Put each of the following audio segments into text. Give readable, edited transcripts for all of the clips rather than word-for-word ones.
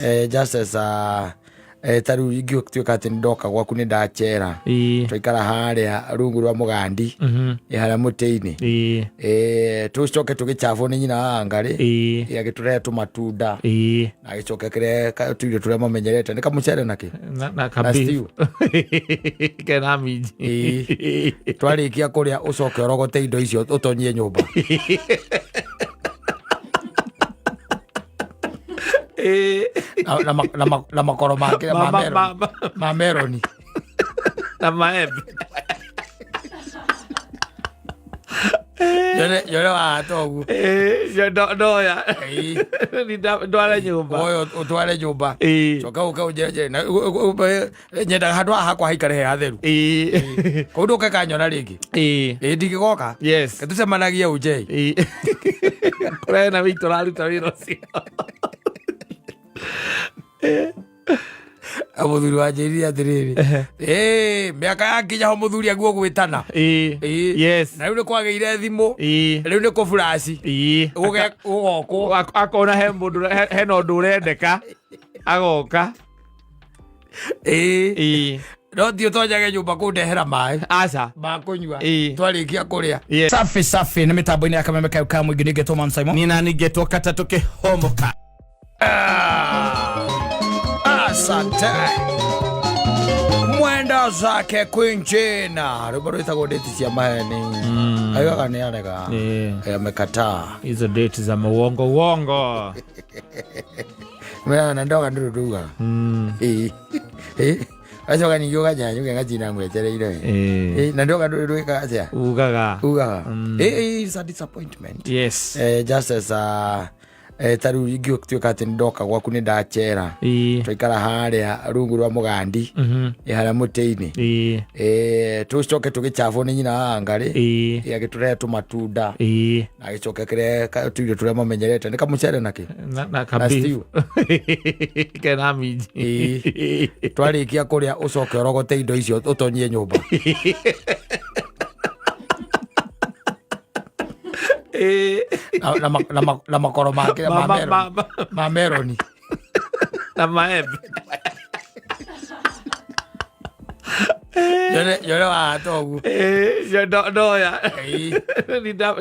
Just as a ta rĩu ingĩtuĩka atĩ nĩ ndoka gwaku nĩ ndacera, twaikara harĩa rungu rwa mũgandi, harĩa mũtĩ-inĩ, tũcoke tũgĩcabwo nĩ nyina wa ngarĩ, agĩtũrehe tũmatunda, na agĩcoke kĩrehe tũirio tũrĩa mamenyerete, nĩ kamũcere nakĩ na na kabeef. Stew. Kena minji. Twarĩkia kũrĩa, ũcoke ũrogote indo icio ũtonyie nyũmba. Na makoro make ma meroni. Ma meroni. Na maembe. Yone wahata ũguo. Ndoya ndware nyũmba. Oyo ũtware nyũmba, coka ũke ũnjenje nyendaga handũ haha hakwa haikare he hatheru. Kũu ndũke kanyona rĩngĩ. Ĩ ndingĩgoka. Tũcemanagie ũnjei. Kũrĩa na wĩito ũraruta wĩra ũcio. Mũthuri wanjĩrire atĩrĩrĩ, ĩ mĩaka yakinya ho mũthuri aguo gwĩtana. Na rĩu nĩ kwagĩire thimũ. Rĩu nĩ kũburaci. Gũgokwo. Akona he mũndũ hena ũndũ ũrendeka agoka. No ti ũtonyage nyũmba kũndehera maĩ Aca. ma kũnyua twarĩkia kũrĩa. Safi safi, nĩ mĩtambo-inĩ ya kameme kau ka mũingĩ, ningĩtwo Man Simon. Nina ningetwo katatũ kĩhomoka. Ah, asante. Mwenda zake kwinjina rwĩmbo rwĩtagwo ndĩti cia maheni, aigaga nĩ arega. Amekataa. Hizo date za mauongo uongo. Na ndoga ndũrũ ndugaga acoka ningĩ ũganyanyũke ngacina ngwetereire. Na ndoga ndũrũ ndwĩkaga atĩa? Ugaga. Ugaga. It's a disappointment. Just as a ta rĩu ingĩtuĩka atĩ nĩ ndoka gwaku nĩ ndacera, twaikara harĩa rungu rwa mũgandi, harĩa mũtĩ-inĩ, tũcoke tũgĩcabwo nĩ nyina wa ngarĩ, agĩtũrehe tũmatunda, na agĩcoke kĩrehe tũirio tũrĩa mamenyerete, nĩ kamũcere nakĩ Na na kabeef. Stew. Kena minji. Twarĩkia kũrĩa, ũcoke ũrogote indo icio ũtonyie nyũmba. Na makoro make ma meroni. Ma meroni. Na maembe. Yone wahata ũguo. Ndoya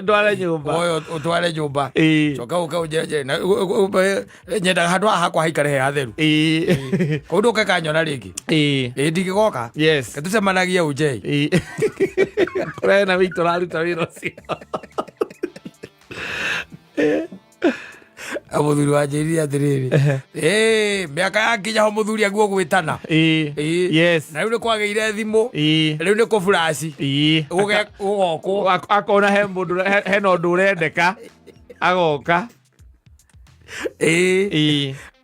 ndware nyũmba. Oyo ũtware nyũmba, coka ũke ũnjenje nyendaga handũ haha hakwa haikare he hatheru. Kũu ndũke kanyona rĩngĩ. Ĩ ndingĩgoka. Tũcemanagie ũnjei. Kũrĩa na wĩito ũraruta wĩra ũcio. Mũthuri wanjĩrire atĩrĩrĩ, ĩ mĩaka yakinya ho mũthuri aguo gwĩtana. Na rĩu nĩ kwagĩire thimũ. Rĩu nĩ kũburaci. Gũgokwo. Akona he mũndũ hena ũndũ ũrendeka agoka.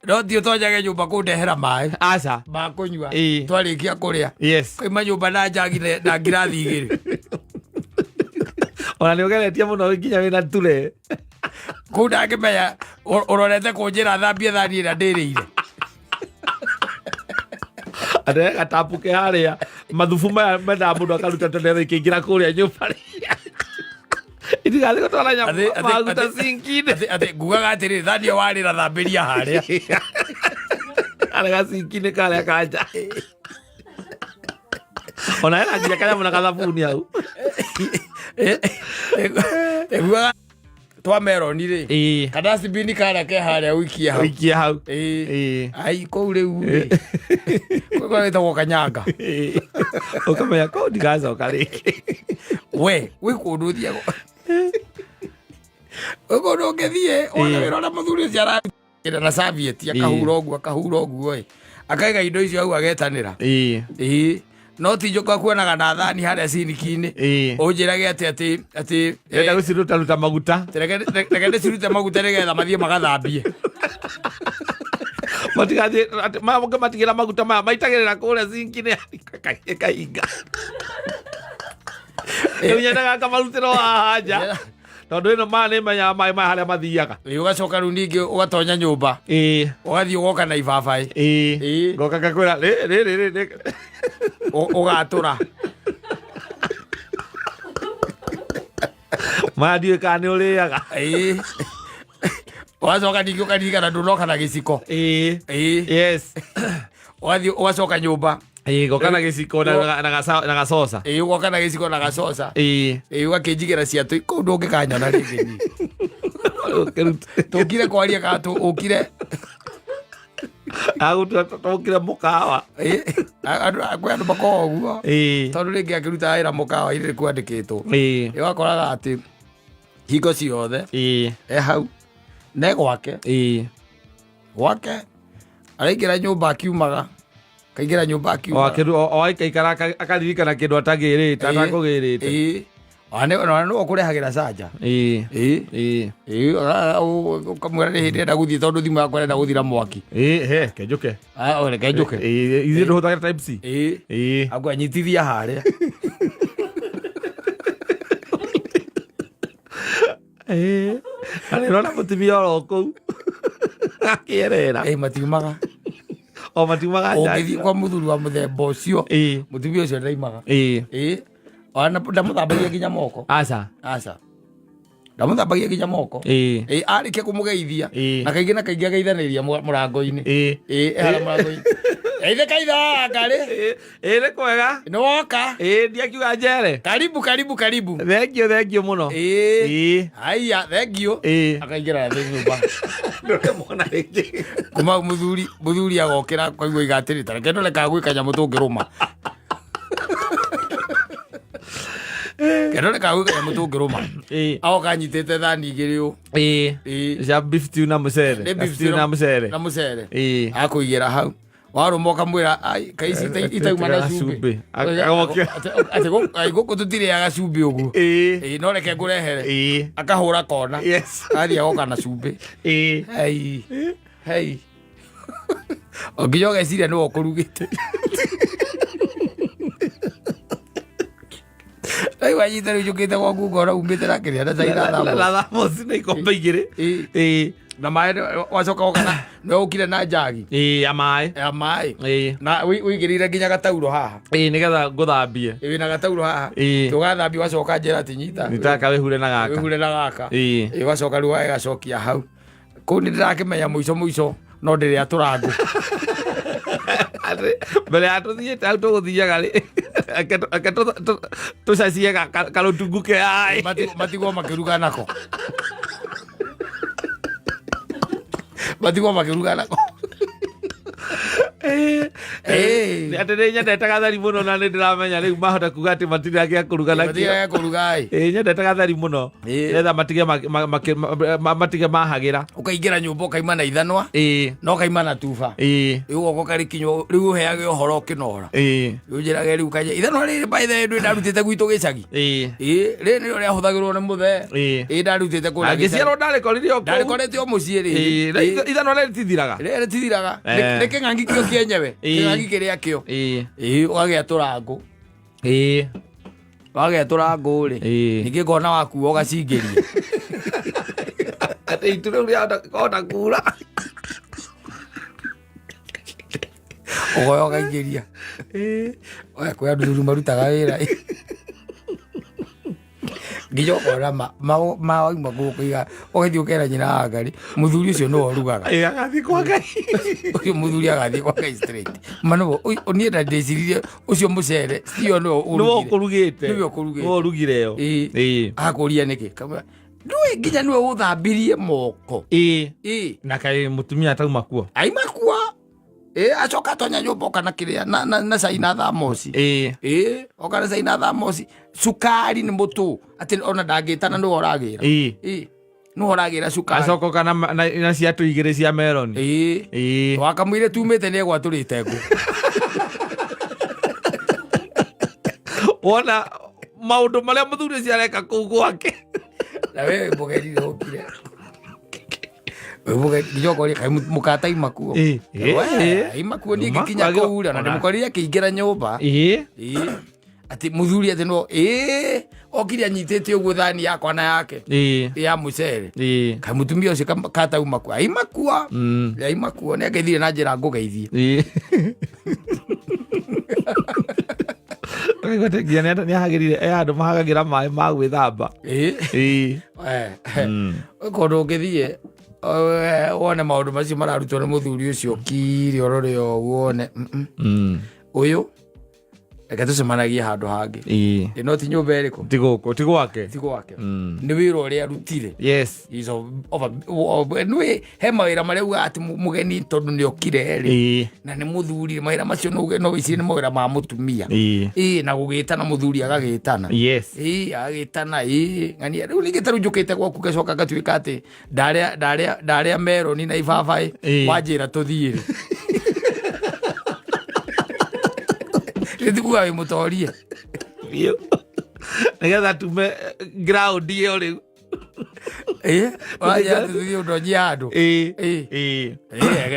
No ti ũtonyage nyũmba kũndehera maĩ Aca. ma kũnyua twarĩkia kũrĩa. Koima nyũmba na njagi na ngirathi 2. Ona nĩ ũgeretie mũno nginya wĩna ture. Kũu ndangĩmenya ũrorete kũnjĩra thambie thani ĩrĩa ndĩrĩire. Atĩ gatapu ke harĩa mathubu maya mendaga mũndũ akaruta tene ikĩingĩra kũrĩa nyũmba itigathiĩ gũtwara nyamũ maguta sinki-inĩ. Atĩ ngugaga atĩrĩrĩ, thani ĩyo warĩra thambĩria harĩa. Harĩa gacinki-inĩ karĩa kanja ona hena nginya kanyamũ na kathabuni hau. Ngugaga twa meroni rĩ, kadacibini karĩa ke harĩa ũikie hau. Ũikie hau. Ai kũu rĩu rĩ, kũu gwĩtagwo kanyanga. Ũkamenya kũu ndigacoka rĩngĩ. We wĩ kũndũ ũthiaga, wĩ kũndũ ũngĩthiĩ wona wĩra ũrĩa mũthuri ũcio ararutĩra na serviette, akahura ũguo, akahura ũguo ĩ, akaiga indo icio hau agetanĩra. Ĩĩ, no ti njũka kuonaga na thani harĩa ciniki-inĩ, ũnjĩrage atĩ Enda gũcirutaruta maguta. Reke ndĩcirute maguta nĩgetha mathiĩ magathambie. Matigathiĩ matigĩra maguta maya maitagĩrĩra kũrĩa cinki-inĩ kahinga. Rĩu nyendaga ngamarutĩra o haha nja tondũ ĩno maya nĩ menyaga maĩ maya harĩa mathiaga. Ĩĩ, ũgacoka rĩu ningĩ ũgatonya nyũmba, ũgathiĩ ũgoka na ibabaĩ. Ngoka ngakwĩra rĩ rĩ rĩ rĩ. Ũgatũra. Maya ndiũĩ kana nĩ ũrĩaga. Ĩĩ. Ũgacoka ningĩ ũkaririkana ndũnoka na gĩciko. Ĩĩ. Ĩĩ. Yes. Ũgathiĩ ũgacoka nyũmba. Ĩĩ, ngoka na gĩciko na gacoca. Ĩĩ, ũgoka na gĩciko na gacoca. Ĩĩ. Ĩĩ, ũgakĩnjigĩra ciatũ kũu ndũngĩkanyona rĩngĩ niĩ. Tũkire kwaria kana ũkire. Agũtua tũkire mũkawa. Ĩĩ, kwĩ andũ makoragwo ũguo. Ĩĩ. Tondũ rĩngĩ akĩruta wĩra mũkawa-inĩ nĩ kwandĩkĩtwo. Ĩĩ. Ĩĩ, ũgakoraga atĩ hingo ciothe Ĩĩ. e hau ne gwake. Ĩĩ. Gwake araingĩra nyũmba akiumaga, kaingĩra nyũmba akiumaga. O aikaikara akaririkana kĩndũ atagĩrĩte, atakũgĩrĩte. Ĩĩ. Ona nĩwe ũkũrehagĩra canja. Ĩĩ. Ĩĩ. Ĩĩ. Ĩĩ, ũkamwĩra nĩ hĩndĩ ĩrenda gũthiĩ tondũ thimũ yakwa ĩrenda gũthira mwaki. Ĩĩ, he, kenjũke. Ah, o, reke njũke. Ĩĩ, ithuĩ ndũhũthagĩra type C. Ĩĩ. Ĩĩ. Akwa nyitithia harĩa. Ĩĩ. Na nĩũrona mũtumia oro kũu akĩerera. Ĩĩ, matiumaga. O matiumaga nja. Ũngĩthiĩ kwa mũthuri wa mũthemba ũcio, Ĩĩ. mũtumia ũcio ndaimaga. Ĩĩ. Ĩĩ. Ona ndamũthambagia nginya moko. Aca. Aca. Ndamũthambagia nginya moko. Ĩĩ. Ĩĩ, arĩkia kũmũgeithia. Ĩĩ. Na kaingĩ na kaingĩ ageithanĩria mũrango-inĩ. Ĩĩ. Ĩĩ, ehara mũrango-inĩ. Geithe kaitha ngarĩ. Ĩĩ, ĩĩ nĩ kwega. Nĩ woka. Ĩĩ, ndiakiuga njere. Karibu, karibu, karibu. Thengio, thengio mũno. Ĩĩ. Ĩĩ. Haiya, thengio. Ĩĩ. Akaingĩra na thĩ nyũmba. Ndũrĩmwona rĩngĩ. Kuma hau mũthuri agokĩra kwaigua iga atĩrĩ, ta reke ndore kana gwĩ kanyamũ tũngĩrũma. Reke ndore kana gwĩ kanyamũ tũngĩrũma. Ĩĩ. Agoka anyitĩte thani igĩrĩ ũũ. Ĩĩ. Ĩĩ. Cia beef stew na mũcere. Nĩ beef Stew na mũcere. Na mũcere. Ĩĩ. Akũigĩra hau. Warũma ũkamwĩra, ai, kaĩ ici itauma na Itauma cumbĩ. cumbĩ. Agokĩra. Atĩ ai, gũkũ tũtirĩaga cumbĩ ũguo. Ĩĩ. Ĩĩ, no reke ngũrehere. Ĩĩ. Akahũra kona. Yes. Athiĩ agoka na cumbĩ. Ĩĩ. Hei. Hei. O nginya ũgeciria nĩwe ũkũrugĩte. Rĩu wanyita rĩu njũkĩte gwaku ngona umĩte na kĩrĩa na cai na thamu. Na thamosi na ikombe igĩrĩ. Ĩĩ. Ĩĩ. Na maĩ wacoka woka na nĩwe ũkire na njagi Ĩĩ, ya maĩ. ya maĩ. Ĩĩ. Na ũigĩrĩire nginya gatauro haha. Ĩĩ, nĩgetha ngũthambie. Ĩĩ, wĩna gatauro haha. Ĩĩ. Tũgathambia wacoka njĩra atĩ nyita. Nitaka wĩhure na gaka. Wĩhure na gaka. Ĩĩ. Ĩĩ, wacoka rĩu wagacokia hau. Kũu nĩ ndĩrakĩmenya mũico mũico no ndĩrĩa tũrangũ. Atĩ, mbere ya tũthiĩte hau tũgũthiaga rĩ, reke tũcacie karũtungu ke ai. Matigwo makĩruga nako. Matigwo makĩruga nako. Ĩĩ. Atĩ nĩ nyendete gatheri mũno na nĩ ndĩramenya rĩu mahota kuga atĩ matirĩ agĩa kũruga nakĩo. Matirĩ kũruga ĩ. Ĩĩ, nyendete gatheri mũno. Ĩĩ. Nĩgetha matige matige mahagĩra. Ũkaingĩra nyũmba ũkaima na ithanwa Ĩĩ. na ũkaima na tuba. Ĩĩ. Rĩu ũgoka ũkarĩkinywo rĩu ũheage ũhoro ũkĩnora. Ĩĩ. Rĩu njĩrage rĩu kanje ithanwa rĩrĩ by the way ndĩ ndarutĩte gwitũ gĩcagi. Ĩĩ. Ĩĩ, rĩrĩ nĩrĩo rĩahũthagĩrwo nĩ mũthee. Ĩĩ. Ĩĩ, ndarutĩte kũrĩa gĩcagi. Angĩciarwo ndarĩkorire o kũu. Ndarĩkorete o mũciĩ rĩrĩ. Ĩĩ, na ithanwa rĩrĩ rĩtithiraga. Rĩrĩ rĩtithiraga. Eh. Nĩ kĩng'ang'i kĩo kĩenyewe. Ĩĩ. Kĩng'ang'i kĩrĩa kĩo. Ĩĩ. Ĩĩ, ũgagĩa tũrangũ. Ĩĩ. Wagĩa tũrangũ rĩ. Ĩĩ. Ningĩ ngona wakua ũgacingĩria. Atĩ itu rĩu rĩahota kũhota kura. Ũgoya ũkaingĩria. Oya kwĩ andũ thuri marutaga wĩra. Nginya ũkona wauma gũkũ iga ũgathiĩ ũkera nyina wa Ngai mũthuri ũcio nĩwe ũrugaga. Ĩĩ, agathiĩ kwa Ngai. Ũcio mũthuri agathiĩ kwa Ngai straight. Ma nĩwe niĩ na ndĩciririe ũcio mũcere sio nĩwe Nĩwe ũrugire. ũkũrugĩte. Nĩwe ũkũrugĩte. Nĩwe ũrugire ĩyo. Ĩĩ. Ĩĩ. Akũria nĩkĩ? Kamwĩra, ndũĩ nginya nĩwe ũthambirie moko. Ĩĩ. Ĩĩ. Na kaĩ mũtumia atauma kuo. Aima kuo. Ĩĩ, acoka atonya nyũmba oka na kĩrĩa na cai na thamoci. Ĩĩ. Ĩĩ, oka na cai na thamoci. Cukari nĩ mũtũ atĩ ona ndangĩtana nĩwe ũragĩra. Ĩĩ. Ĩĩ, nĩwe ũragĩra cukari. Acoka oka na ciatũ igĩrĩ cia meroni. Ĩĩ. Ĩĩ. Wakamwĩre tumĩte nĩ egwatũrĩte ngũ. Wona maũndũ marĩa mũthuri ũcio areka kũu gwake. Na we wĩ mũgeni nĩ ũkire. Wĩ mũgeni nginya ũkoria kaĩ mũkata aima kuo. Ĩĩ. We, Ĩĩ. aima kuo niĩ Aima ngĩkinya kuo, kũu rĩ, ona ona. ndĩmũkorire akĩingĩra nyũmba. Ĩĩ. Ĩĩ. Atĩ mũthuri atĩ no ĩĩ okire anyitĩte ũguo thani yakwa na yake Ĩĩ. ya mũcere. Ĩĩ. Kaĩ mũtumia ũcio katauma kuo aima kuo. Aima kuo nĩ angeithire na njĩra ngũgeithie. Ĩĩ. Ũkaigua atĩ nginya nĩ ahagĩrire e handũ mahagagĩra maĩ ma gwĩthamba. Ĩĩ. Ĩĩ. Kũndũ ũngĩthiĩ Wone maũndũ macio mararutwo nĩ mũthuri ũcio kiri ũrore ũguo wone ũyũ reke tũcemanagie handũ hangĩ. Ĩĩ. Ĩno ti nyũmba ĩrĩkũ? Ti gũkũ, ti gwake. Ti gwake. Nĩ wĩra ũrĩa arutire. Yes. He's nĩwĩ he mawĩra marĩa ugaga atĩ mũgeni tondũ nĩ okire rĩ, na nĩ mũthuri, mawĩra macio no uge no wĩcirie nĩ mawĩra ma mũtumia. Ĩĩ, na gũgĩtana mũthuri agagĩtana. Ĩĩ, agagĩtana, ĩĩ, ng'ania rĩu ningĩ tarĩu njũkĩte gwaku ngacoka ngatuĩka atĩ ndarĩa ndarĩa ndarĩa meroni na ibabaĩ. Wanjĩra tũthiĩ rĩ, nĩtikuga wĩ mũtorie. Biũ. Nĩgetha tume ground ĩyo rĩu. Ĩĩ, wanjĩra atĩ tũthiĩ ũndonyie handũ. Ĩĩ. Ĩĩ,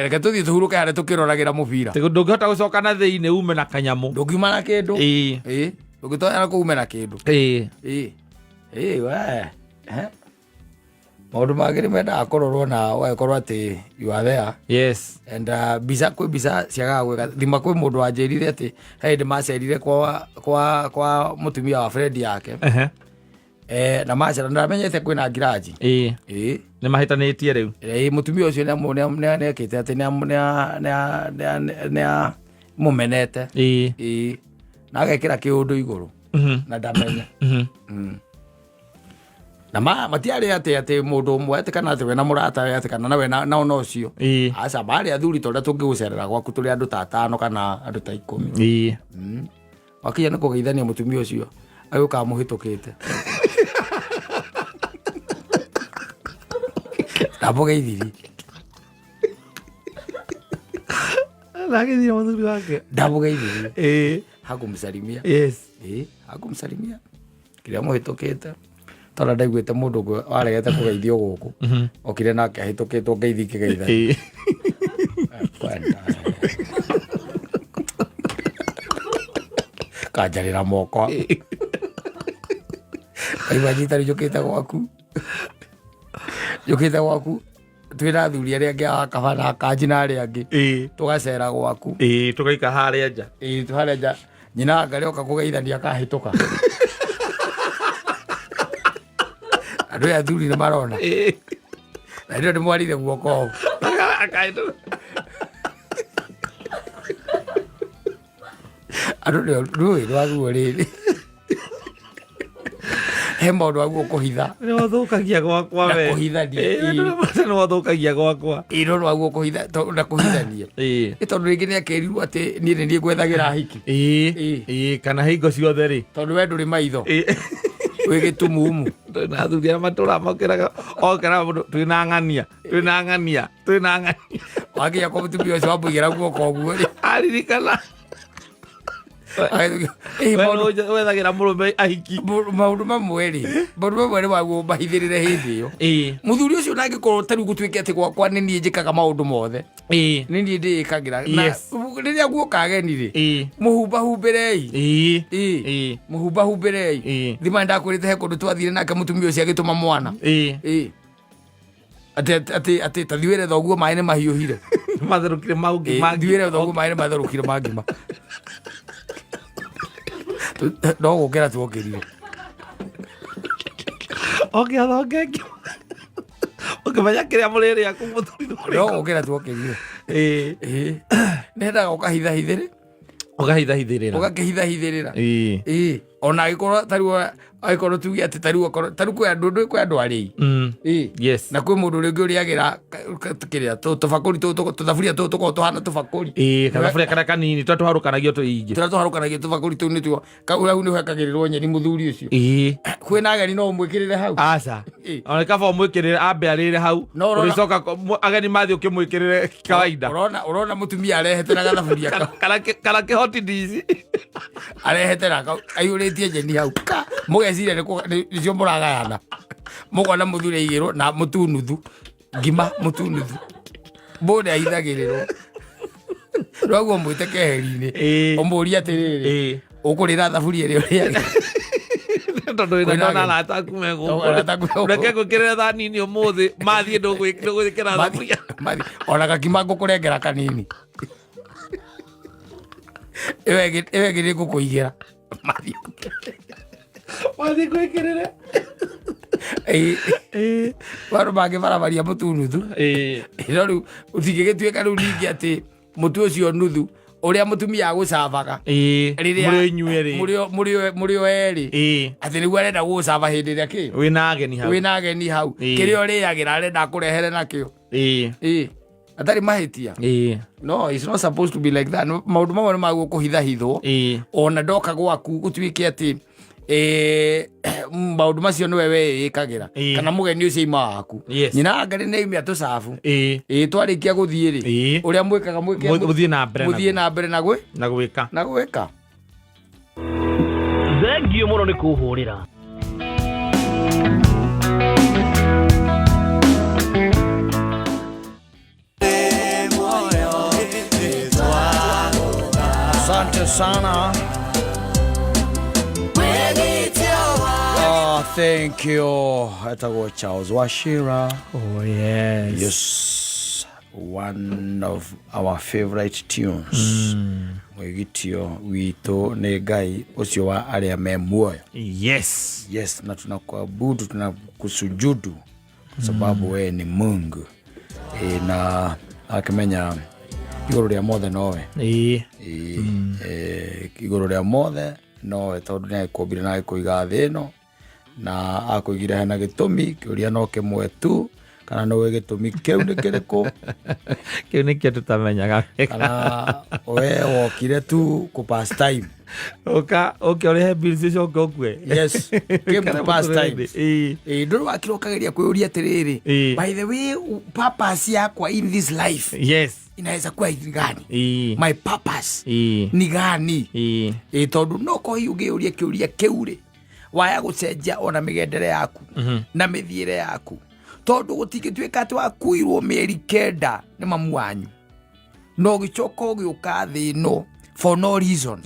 reke tũthiĩ tũhurũke harĩa tũkĩroragĩra mũbira. Ndũngĩhota gũcoka na thĩinĩ ume na kanyamũ. Ndũngiuma na kĩndũ. Ĩĩ, ndũngĩtonya na kũu ume na kĩndũ. Ĩĩ, ĩĩ, we. Eh? Maũndũ mangĩ nĩ mendaga kũrorwo na ũgagĩkorwo atĩ you are there. And mbica, kwĩ mbica ciagaga gwĩka thima. Kwĩ mũndũ wanjĩrire atĩ he hĩndĩ macerire kwa mũtumia wa friend yake. Na macera ndamenyete kwĩna ngiraji. Ĩĩ. Nĩ mahĩtanĩtie rĩu. Ĩĩ, mũtumia ũcio nĩekĩte atĩ nĩamũmenete. Ĩĩ, na agekĩra kĩũndũ igũrũ na ndamenya. Na matiarĩ atĩ mũndũ ũmwe atĩ kana atĩ we na mũrata we atĩ kana nawe na ona ũcio. Aca, marĩ athuri ta ũrĩa tũngĩgũcerera gwaku tũrĩ andũ ta atano kana andũ ta 10. Wakinya nĩ kũgeithania, mũtumia ũcio agĩũka amũhĩtũkĩte, ndamũgeithirie. Ndagĩthire mũthuri wake. Ndamũgeithirie. Hakumsalimia. Ĩĩ, hakumsalimia kĩrĩa mũhĩtũkĩte tondũ ndaiguĩte mũndũ ũngĩ waregete kũgeithio gũkũ okire nake ahĩtũkĩtwo ngeithi kĩgeithania. Kwenda kanjarĩra moko aigua nyita rĩu njũkĩte gwaku twĩna athuri arĩa angĩ a kaba na kanji na arĩa angĩ, tũgacera gwaku. Ĩĩ, tũgaika harĩa nja. Ĩĩ, harĩa nja nyina ngarĩ oka kũgeithania akahĩtũka. Andũ aya athuri nĩ marona na ndio nĩ mwarire guoko hau. Akahĩtũka. Andũ nĩ rũĩ rwaguo rĩrĩ he maũndũ aguo kũhitha. Nĩ wathũkagia gwakwa Na we. kũhithania. Nĩ wathũkagia gwakwa. Ĩĩ, no rwaguo kũhitha na kũhithania. Ĩ tondũ rĩngĩ nĩ akerirwo atĩ niĩ nĩ niĩ ngwethagĩra hiki. Ĩĩ, kana hingo ciothe rĩ. Tondũ we ndũrĩ maitho, wĩ gĩtumumu. Twĩna athuri arĩa matũraga mokĩraga okĩraga mũndũ, twĩna ng'ania, twĩna ng'ania, twĩna ng'ania. Wakinya kwa mũtumia ũcio wamũigĩra guoko ũguo rĩ, aririkana. Ĩ, We maũndũ wethagĩra mũrũme ahiki. Maũndũ mamwe rĩ waguo mahithĩrĩre hĩndĩ ĩyo. Mũthuri ũcio nangĩkorwo tarĩu gũtuĩke atĩ gwakwa nĩ niĩ njĩkaga maũndũ mothe, nĩ niĩ ndĩĩkagĩra na rĩrĩa guoka ageni rĩ, mũhumbahumbĩrei. Ĩĩ. Mũhumbahumbĩrei. Thima ndakwĩrĩte he kũndũ twathire nake mũtumia ũcio agĩtũma mwana. Ĩĩ, atĩ tathi wĩre thoguo maĩ nĩ mahiũhire. Matherũkire mau. Ĩĩ, thiĩ wĩre thoguo maĩ nĩ matherũkire ma ngima. No gũkĩra tuokĩrire. Oke athonge ũkĩmenya kĩrĩa mũrĩrĩa kũ mũthuri. No gũkĩra tuokĩrire. Ĩĩ, nendaga ũkahithahithĩrĩ. Ũgahithahithĩrĩra. Ũgakĩhithahithĩrĩra. Ĩĩ, ona angĩkorwo tarĩu angĩkorwo tuge atĩ tarĩu okorwo tarĩu kwĩ andũ kwĩ andũ arĩi. Ĩĩ. Na kwĩ mũndũ rĩngĩ ũrĩagĩra kĩrĩa tũbakũri tũtũ, tũthaburia tũtũ tũkoragwo tũhana tũbakũri. Ĩĩ, kathaburia karĩa kanini tũrĩa tũharũkanagio tũingĩ. Tũrĩa tũharũkanagia tũbakũri tũu nĩtuo hau nĩho hekagĩrĩrwo nyeni mũthuri ũcio. Kwĩna ageni no ũmwĩkĩrĩre hau. Aca. Ona kaba ũmwĩkĩrĩre ambe arĩre hau. No ũrona- ũrĩcoka ageni mathiĩ ũkĩmwĩkĩrĩre kawaida. Ũrona mũtumia arehete na gathaburia kau. Kana kĩhoti ndici. Arehete na kau aiyũrĩtie nyeni hau ka mũgeciria nĩcio mũragayana, mũkona mũthuri aigĩrwo na mũtu nuthu, ngima mũtu nuthu, mũndũ ahithagĩrĩrwo rwaguo mwĩte keheri-inĩ. Ũmũrie atĩrĩrĩ, ũkũrĩra thaburia ĩrĩa ũrĩaga. Tondũ wĩna Kwĩna ndona ageni. arata aku me Tondũ arata aku me gũkũ gũkũ. Reke ngwĩkĩrĩre thani-inĩ ũmũthĩ mathiĩ ndũgwĩkĩra thaburia. Ona gakima ngũkũrengera kanini, ĩyo ĩngĩ nĩ ngũkũigĩra. Mathiĩ. Mathiĩ ngwĩkĩrĩre. Ĩĩ. Andũ mangĩbarabaria mũtu nuthu. No rĩu ũtingĩgĩtuĩka rĩu ningĩ atĩ mũtu ũcio nuthu ũrĩa mũtumia agũcavaga rĩrĩa Mũrĩ inyuĩ erĩ. Mũrĩ o erĩ, atĩ nĩguo arenda gũgũcava hĩndĩ ĩrĩa kĩ Wĩna ageni hau. Wĩna ageni hau. Kĩrĩa ũrĩagĩra arenda akũrehere nakĩo. Ĩĩ, atarĩ mahĩtia. No, it's not supposed to be like that. No, maũndũ mamwe nĩ maguo kũhithahithwo. Ona ndoka gwaku gũtuĩke atĩ maũndũ macio nĩwe weĩkagĩra kana mũgeni ũcio ima waku. Nyina wa Ngarĩ nĩ aumia tũcabu. Ĩĩ, twarĩkia gũthiĩ rĩ, ũrĩa mwĩkaga mwĩke. Mũthiĩ na mbere. Mũthiĩ na mbere na gwĩ na gwĩka. Na gwĩka. Thengiũ mũno nĩ kũhũrĩra. Asante sana. Oh, thank you. Etagwo Charles Wachira. Oh yes. Yes, one of our favorite tunes. Mwĩgitio witũ nĩ Ngai ũcio wa arĩa me muoyo. Yes, na tunakuabudu, tunakusujudu kwa sababu wewe ni Mungu. Na akimenya igũrũ rĩa mothe nowe. Ĩĩ, igũrũ rĩa mothe nowe, tondũ nĩ agĩkũmbire na agĩkũiga thĩ ĩno na akũigire hena gĩtũmi. Kĩũria no kĩmwe tu, kana nĩwe gĩtũmi kĩu nĩ kĩrĩkũ? Kĩu nĩkĩo tũtamenyaga. Kana we wokire tu kũ pass time? Ũka ũke ũrĩhe bills, ũcoke ũkue. Yes, came to pass time. Ĩĩ. Ĩĩ, ndũrĩ wakira ũkageria kwĩyũria atĩrĩrĩ, by the way, purpose yakwa in this life inaweza kuwa ni gani? My purpose ni gani? Ĩĩ, tondũ no ko hihi ũngĩyũria kĩũria kĩu rĩ, waya gũcenjia ona mĩgendere yaku na mĩthiĩre yaku, tondũ gũtingĩtuĩka atĩ wakuirwo mĩeri 9 nĩ mamu wanyu na ũgĩcoka ũgĩũka thĩ ĩno for no reason.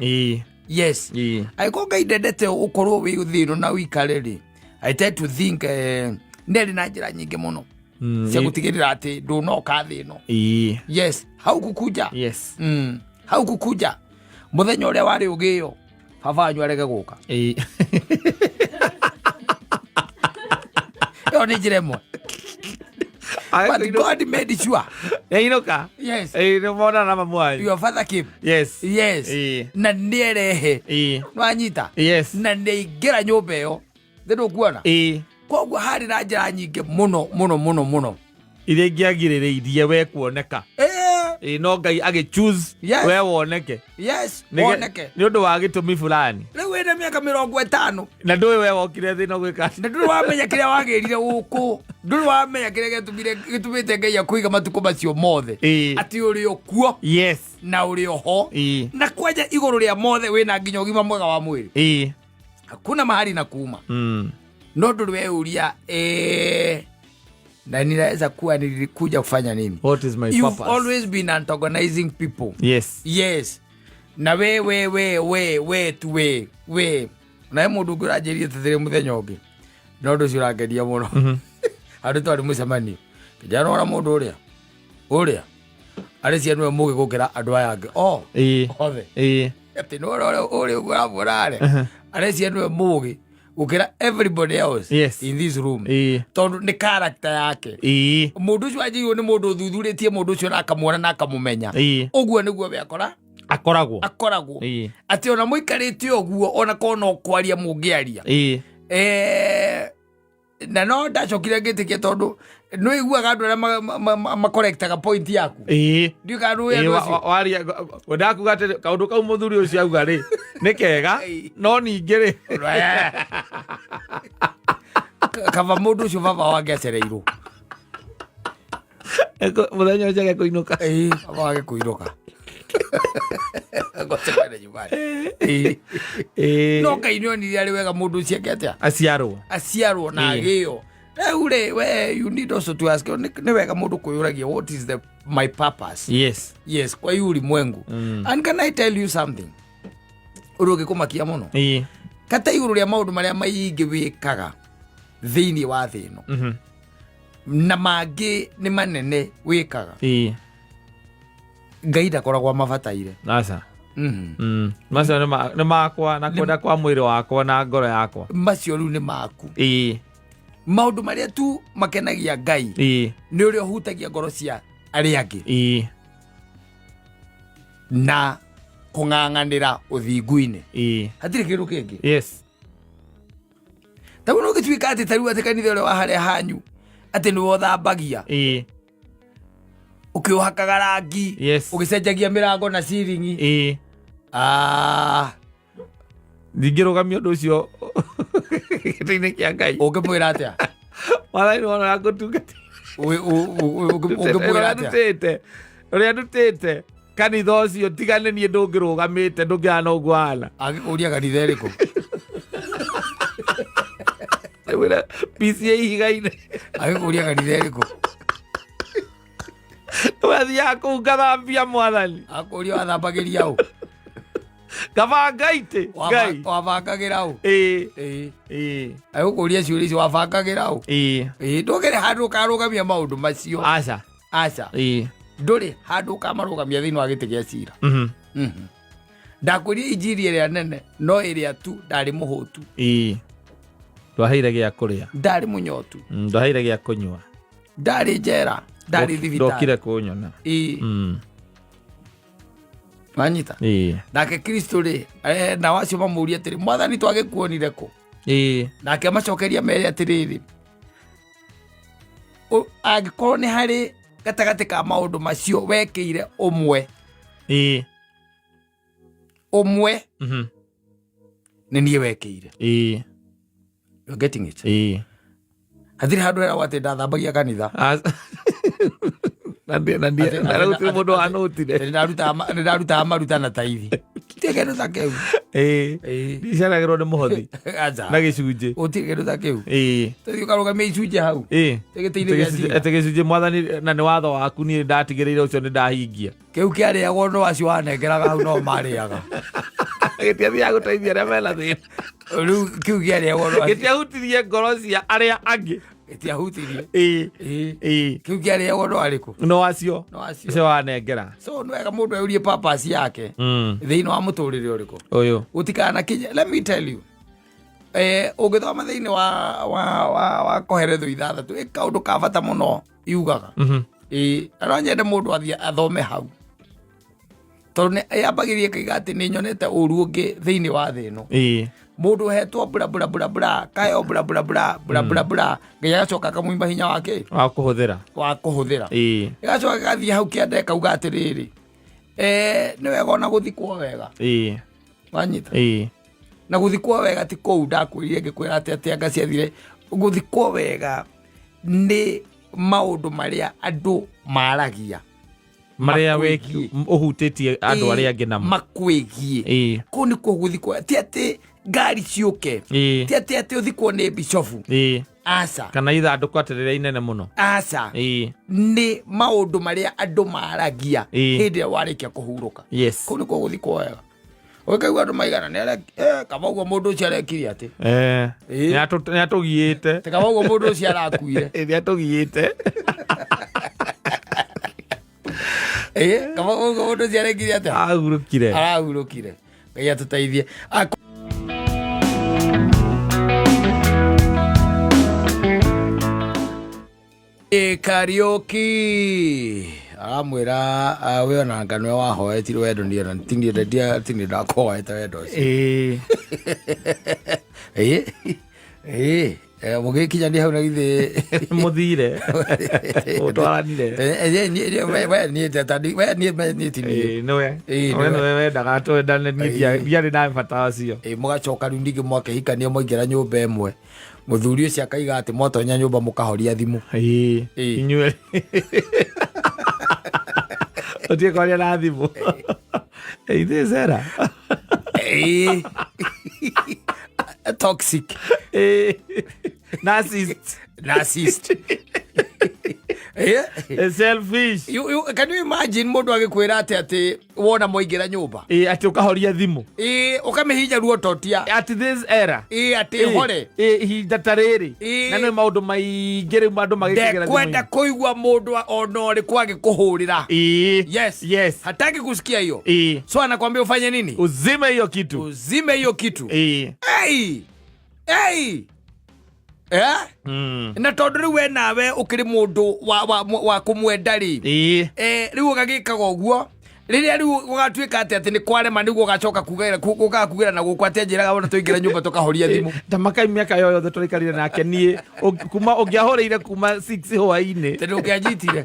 Yes. Angĩkorwo Ngai ndendete ũkorwo wĩ thĩ ĩno na ũikare rĩ, I tend to think nĩ na njĩra nyingĩ mũno cia gũtigĩrĩra atĩ ndũnoka thĩ ĩno. Yes, haukukuja. Haukukuja mũthenya ũrĩa warĩ ũgĩo baba wanyu arege gũka. Ĩyo nĩ njĩra ĩmwe, but God made sure. Yainũka. Yes. Ĩĩ, nĩ monana na mamu wanyu. Your father came. Yes. Na nĩerehe. Nwanyita? Na nĩaingĩra nyũmba ĩyo thĩ, ndũkuona? Koguo harĩ na njĩra nyingĩ mũno mũno mũno mũno iria ingĩagirĩrĩirie we kuoneka. Ĩĩ, no Ngai agĩ choose we woneke. Woneke. Nĩ ũndũ wa gĩtũmi fulani. Rĩu wĩna mĩaka 50. Na ndũĩ we wokire thĩ ĩno gwĩka atĩa. Na ndũrĩ wamenya kĩrĩa wagĩrire gũkũ, ndũrĩ wamenya kĩrĩa gĩtũmĩte Ngai akũiga matukũ macio mothe, atĩ ũrĩ o kuo na ũrĩ o ho, na kwanja igũrũ rĩa mothe wĩna nginya ũgima mwega wa mwĩrĩ. Hakuna mahali na kuma. No ndũrĩ weuria, na ninaweza kuwa nilikuja kufanya nini? What is my You've purpose? always been antagonizing people. Yes, na we we we we we tu we we nawe mũndũ ũngĩ ũranjĩrire tĩthĩrĩ mũthenya ũngĩ, na ũndũ ũcio ũrangeria mũno, handũ twarĩ mũcemanio, kĩnjana ona mũndũ ũrĩa arĩ cia nĩwe mũgĩ gũkĩra andũ aya angĩ o othe. Atĩ nĩ ũrĩa ũrĩa ũguo ũramuona rĩ, arĩ cia nĩwe mũgĩ gũkĩra everybody else in this room, tondũ nĩ character yake. Mũndũ ũcio anjĩirwo nĩ mũndũ ũthuthurĩtie mũndũ ũcio na akamuona na akamũmenya. Ũguo nĩguo we akora Akoragwo. Akoragwo atĩ ona mũikarĩte ũguo, ona korwo no kwaria mũngĩaria. Na no ndacokire ngĩtĩkia, tondũ nĩ ũiguaga andũ arĩa makorektaga point yaku. Ndiũ kana nĩ ũĩ andũ acio. Waria wendaga kuga atĩ kaũndũ kau mũthuri ũcio auga rĩ nĩ kega, no ningĩ rĩ Kaba mũndũ ũcio baba wake acereirwo. Mũthenya ũcio age kũinũka. Ĩĩ, baba wake kũinũka. Ngocekane nyumbani. Ĩĩ. No Ngai nĩ onire arĩ wega mũndũ ũcio eke atĩa? Aciarwo. Aciarwo na agĩo. Rĩu rĩ, we you need also to ask, nĩ wega mũndũ kwĩyũragia, what is the my purpose? Yes, kwa hii ulimwengu. And can I tell you something ũndũ ũngĩkũmakia mũno? Kata igũrũ rĩa maũndũ marĩa maingĩ wĩkaga thĩinĩ wa thĩ ĩno, na mangĩ nĩ manene wĩkaga, Ngai ndakoragwo amabataire. Aca. Macio nĩ makwa na kwenda kwa mwĩrĩ wakwa na ngoro yakwa. Macio rĩu nĩ maku. Maũndũ marĩa tu makenagia Ngai nĩ ũrĩa ũhutagia ngoro cia arĩa angĩ na kũng'ang'anĩra ũthingu-inĩ. Hatirĩ kĩndũ kĩngĩ. Ta rĩu ũngĩtuĩka atĩ ta rĩu atĩ kanitha ũrĩa wa harĩa hanyu atĩ nĩwe ũthambagia, ũkĩũhakaga rangi, ũgĩcenjagia mĩrango na ciringi. Ah, Ndingĩrũgamia ũndũ ũcio gĩtĩ-inĩ kĩa Ngai. Ũngĩmwĩra atĩa? Mwathani wona ngũtungata. Ũngĩmwĩra atĩa? Ndutĩte ũrĩa ndutĩte kanitha ũcio tigane niĩ ndũngĩrũgamĩte ndũngĩhana ũguo hana. Angĩkũria kanitha ĩrĩkũ? Ndĩmwĩre PCA ihiga-inĩ. Angĩkũria kanitha ĩrĩkũ? Wathiaga kũu ngathambia Mwathani. Akũria wathambagĩria ũ? Ngabanga itĩ Ngai. Wabangagĩra ũ? Ĩĩ. Ĩĩ. Ĩĩ. Agũkũria ciũria icio, wabangagĩra ũ? Ĩĩ. Ĩĩ, ndũkĩrĩ handũ ũkarũgamia maũndũ macio. Aca. Aca. Ĩĩ. Ndũrĩ handũ ũkamarũgamia thĩinĩ wa gĩtĩ gĩa cira. Ndakwĩria injiri ĩrĩa nene no ĩrĩa tu ndarĩ mũhũtu. Ĩĩ, ndwaheire gĩa kũrĩa. Ndarĩ mũnyotu. Ndwaheire gĩa kũnyua. Ndarĩ njera, ndarĩ thibitarĩ. Ndokire kũnyona. Ĩĩ. Wanyita? Ĩĩ. Nake Kristo rĩ, nao acio mamũria atĩrĩ, Mwathani, twagĩkuonire kũ? Nake amacokeria mere atĩrĩrĩ, angĩkorwo nĩ harĩ gatagatĩ ka maũndũ macio wekĩire ũmwe, ũmwe, nĩ niĩ wekĩire. You're getting it? Ĩĩ. Hatirĩ handũ heragwo atĩ ndathambagia kanitha. Na na gũtirĩ mũndũ wanũtire. Nĩ ndarutaga maruta na taithi. Gũtirĩ kĩndũ ta kĩu. Ĩĩ. Ĩĩ. Ndiceragĩrwo nĩ mũhothi. Aca. Na gĩcunjĩ. Gũtirĩ kĩndũ ta kĩu. Ĩĩ. Tũthiĩ ũkarũgamia icunjĩ hau. Ĩĩ. Gĩtĩ-inĩ gĩa cira. Atĩ gĩcunjĩ Mwathani na nĩ watho waku niĩ ndatigĩrĩire ũcio nĩ ndahingia. Kĩu kĩarĩagwo no acio wanengeraga hau no marĩaga. Gĩtiathiaga gũteithia arĩa mena thĩna. Rĩu kĩu kĩarĩagwo no acio. Gĩtiahutirie ngoro cia arĩa angĩ. Gĩtiahutirie. Ĩĩ. Ĩĩ. Ĩĩ. Kĩu kĩarĩagwo no arĩkũ? No acio. No acio. Acio wanengera. So nĩ wega mũndũ eurie purpose yake thĩinĩ wa mũtũrĩre ũrĩkũ. Ũyũ. Gũtikanakinye, let me tell you. Ũngĩthoma thĩinĩ wa Koheretho 6, ĩ kaũndũ ka bata mũno yugaga. Ĩĩ, na no nyende mũndũ athiĩ athome hau. Tondũ nĩ yambagĩrĩria ĩkaiga atĩ nĩ nyonete ũru ũngĩ thĩinĩ wa thĩ ĩno. Mũndũ ũhetwo bla bla bla bla, kaheo bla bla bla bla bla bla, Ngai agacoka akamũima hinya wake Wa kũhũthĩra. Wa kũhũthĩra. Ĩgacoka ĩgathiĩ hau kĩanda ĩkauga atĩrĩrĩ, nĩ wega ona gũthikwo wega. Wanyita? Na gũthikwo wega ti kũu ndakwĩrire ngĩkwĩra atĩ atĩ anga ciathire. Gũthikwo wega nĩ maũndũ marĩa andũ maragia. Marĩa Makwĩgiĩ. Ũhutĩtie andũ arĩa angĩ namo. Makwĩgiĩ. Kũu nĩkuo gũthikwo, ti atĩ ngari ciũke. Ti atĩ atĩ ũthikwo nĩ bishofu. Aca. Kana ithandũkũ atĩ rĩrĩa inene mũno. Aca. Nĩ maũndũ marĩa andũ maragia hĩndĩ ĩrĩa warĩkia kũhurũka. Kũu nĩkuo gũthikwo wega. Ũkaigua andũ maigana nĩ kaba ũguo mũndũ ũcio arekire atĩ. Nĩ atũgiĩte. Kaba ũguo mũndũ ũcio arakuire. Nĩ atũgiĩte. Kaba ũguo mũndũ ũcio arekire atĩ. Ahurũkire. Arahurũkire. Ngai atũteithie. Kariũki aramwĩra, we ona anga nĩwe wahoetire wendo, niĩ ona tiniĩ ndakũhoete wendo ũcio. Ĩĩ. Ĩĩ. Mũgĩkinyania hau na githĩ Mũthire. Mũtwaranire. We niĩ ti niĩ. Ĩĩ, nĩwe. Ĩĩ, We nĩwe. nĩwe wendaga twendane, niĩ ndiarĩ na bata ũcio. Ĩĩ, mũgacoka rĩu ningĩ mwakĩhikania mwaingĩra nyũmba ĩmwe, mũthuri ũcio akaiga atĩ mwatonya nyũmba mũkahoria thimũ. Ĩĩ. Ĩĩ. Inyuĩ ũtige kwaria na thimũ. Ĩĩ, Sarah. Ĩĩ. Toxic. Ĩĩ. Narcissist. Narcissist. Ĩĩ. Selfish. Can you imagine mũndũ agĩkwĩra atĩ wona mwaingĩra nyũmba, Ĩĩ, atĩ ũkahoria thimũ. Ĩĩ, ũkamĩhinya ruototia. At this era. Ĩĩ, atĩ hore. Ĩĩ, ihinda ta rĩrĩ. Ĩĩ. Na nĩ maũndũ maingĩ rĩu andũ magĩkĩgera Ndekwenda thimũ-inĩ. kũigua mũndũ ona ũrĩkũ agĩkũhũrĩra. Ĩĩ. Yes. Yes. Hataki kusikia hiyo. Ĩĩ. So anakwambia ufanye nini? Uzime hiyo kitu. Uzime hiyo kitu. Ĩĩ. Hey! Hey! Eh? Na tondũ rĩu we nawe ũkĩrĩ mũndũ wa kũmwenda rĩ, rĩu ũgagĩkaga ũguo rĩrĩa rĩu gũgatuĩka atĩ nĩ kwarema, nĩguo ũgacoka gũkaga kugĩra na gũkũ atĩ anjĩraga wona twaingĩra nyũmba tũkahoria thimũ. Tamakai mĩaka yo yothe tũraikarire nake niĩ kuma ũngĩahũrĩire kuma 6 hwaĩ-inĩ, tondũ ũngĩanjitire.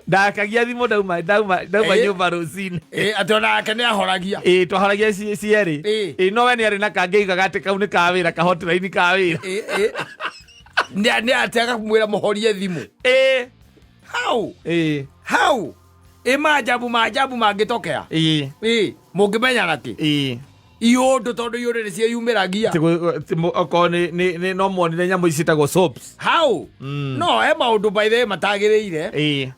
Ndakagia thimũ ndauma nyũmba rũcinĩ. Atĩ onake nĩ ahoragia. Ĩĩ, twahoragia cierĩ. Ĩĩ, no we nĩ arĩ na kangĩ aigaga atĩ kau nĩ ka wĩra, ka hotline ka wĩra. Ĩ. Nĩ atĩ akamwĩra mũhorie thimũ. Hau. Hau ĩ maajabu maajabu mangĩtokea. Ĩ mũngĩmenya nakĩ? Iũndũ tondũ iũndũ nĩ ciĩyumĩragia. Okorwo nĩ no muonire nyamũ ici ciĩtagwo soaps. Hau no he maũndũ by the way matagĩrĩire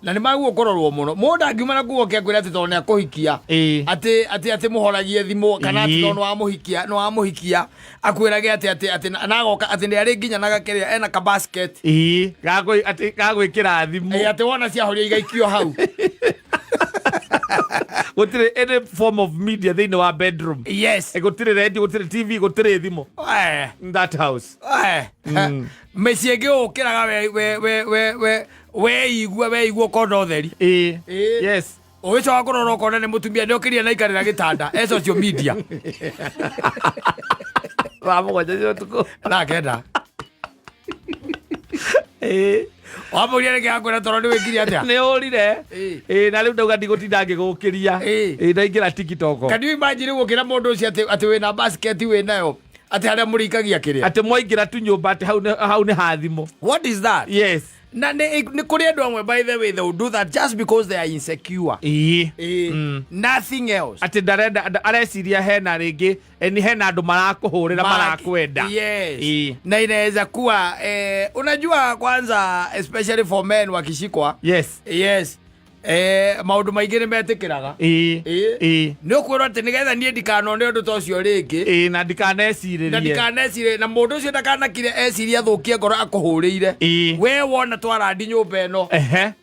na nĩ magwo kũrorwo mũno. Mũndũ angiuma na kuo kwĩra atĩ tondũ nĩ akũhikia, atĩ mũhoragie thimũ, kana atĩ tondũ nĩ wamũhikia akwĩrage atĩ nagoka atĩ nĩ arĩ nginya na gakĩrĩa ena ka basket. Ĩĩ, atĩ gagwĩkĩra thimũ. Atĩ wona ciahoria igaikio hau. Gũtirĩ any form of media thĩinĩ wa bedroom. Gũtirĩ radio, gũtirĩ TV, gũtirĩ thimũ in that house. Mĩciĩ ĩngĩ ũkĩraga we weigua ũkona ũtheri. Ũgĩcoka kũrora ũkona nĩ mũtumia nĩ ũkĩria na ikarĩra gĩtanda e social media. Thaa 7 cia ũtukũ. 9:00. Wamũria nĩkĩ akwĩra toro nĩ wĩkire atĩa? Nĩ ũrire. Ĩĩ, na rĩu ndauga ndigũtinda ngĩgũkĩria. Ĩĩ, ndaingĩra TikTok. Can you imagine rĩu ũkĩra mũndũ ũcio atĩ wĩna basket wĩnayo atĩ harĩa mũrĩikagia kĩrĩa? Atĩ mwaingĩra tu nyũmba atĩ hau nĩ ha thimũ. What is that? Yes. Na nĩ kũrĩ andũ amwe by the way they will do that just because they are insecure. Nothing else. Atĩ ndarenda, areciria hena rĩngĩ ni hena andũ marakũhũrĩra marakwenda. Yes. Na inaweza kuwa unajua kwanza especially for men wakishikwa. Yes. Yes. Maũndũ maingĩ nĩ metĩkĩraga. Nĩ ũkwĩrwo atĩ nĩgetha niĩ ndikanone ũndũ ta ũcio rĩngĩ. Ĩĩ, na ndikanecirĩrie. Na ndikanecirĩrie, na mũndũ ũcio ndakanakire ecirie athũkie ngoro akũhũrĩire. We wona twarandi nyũmba ĩno.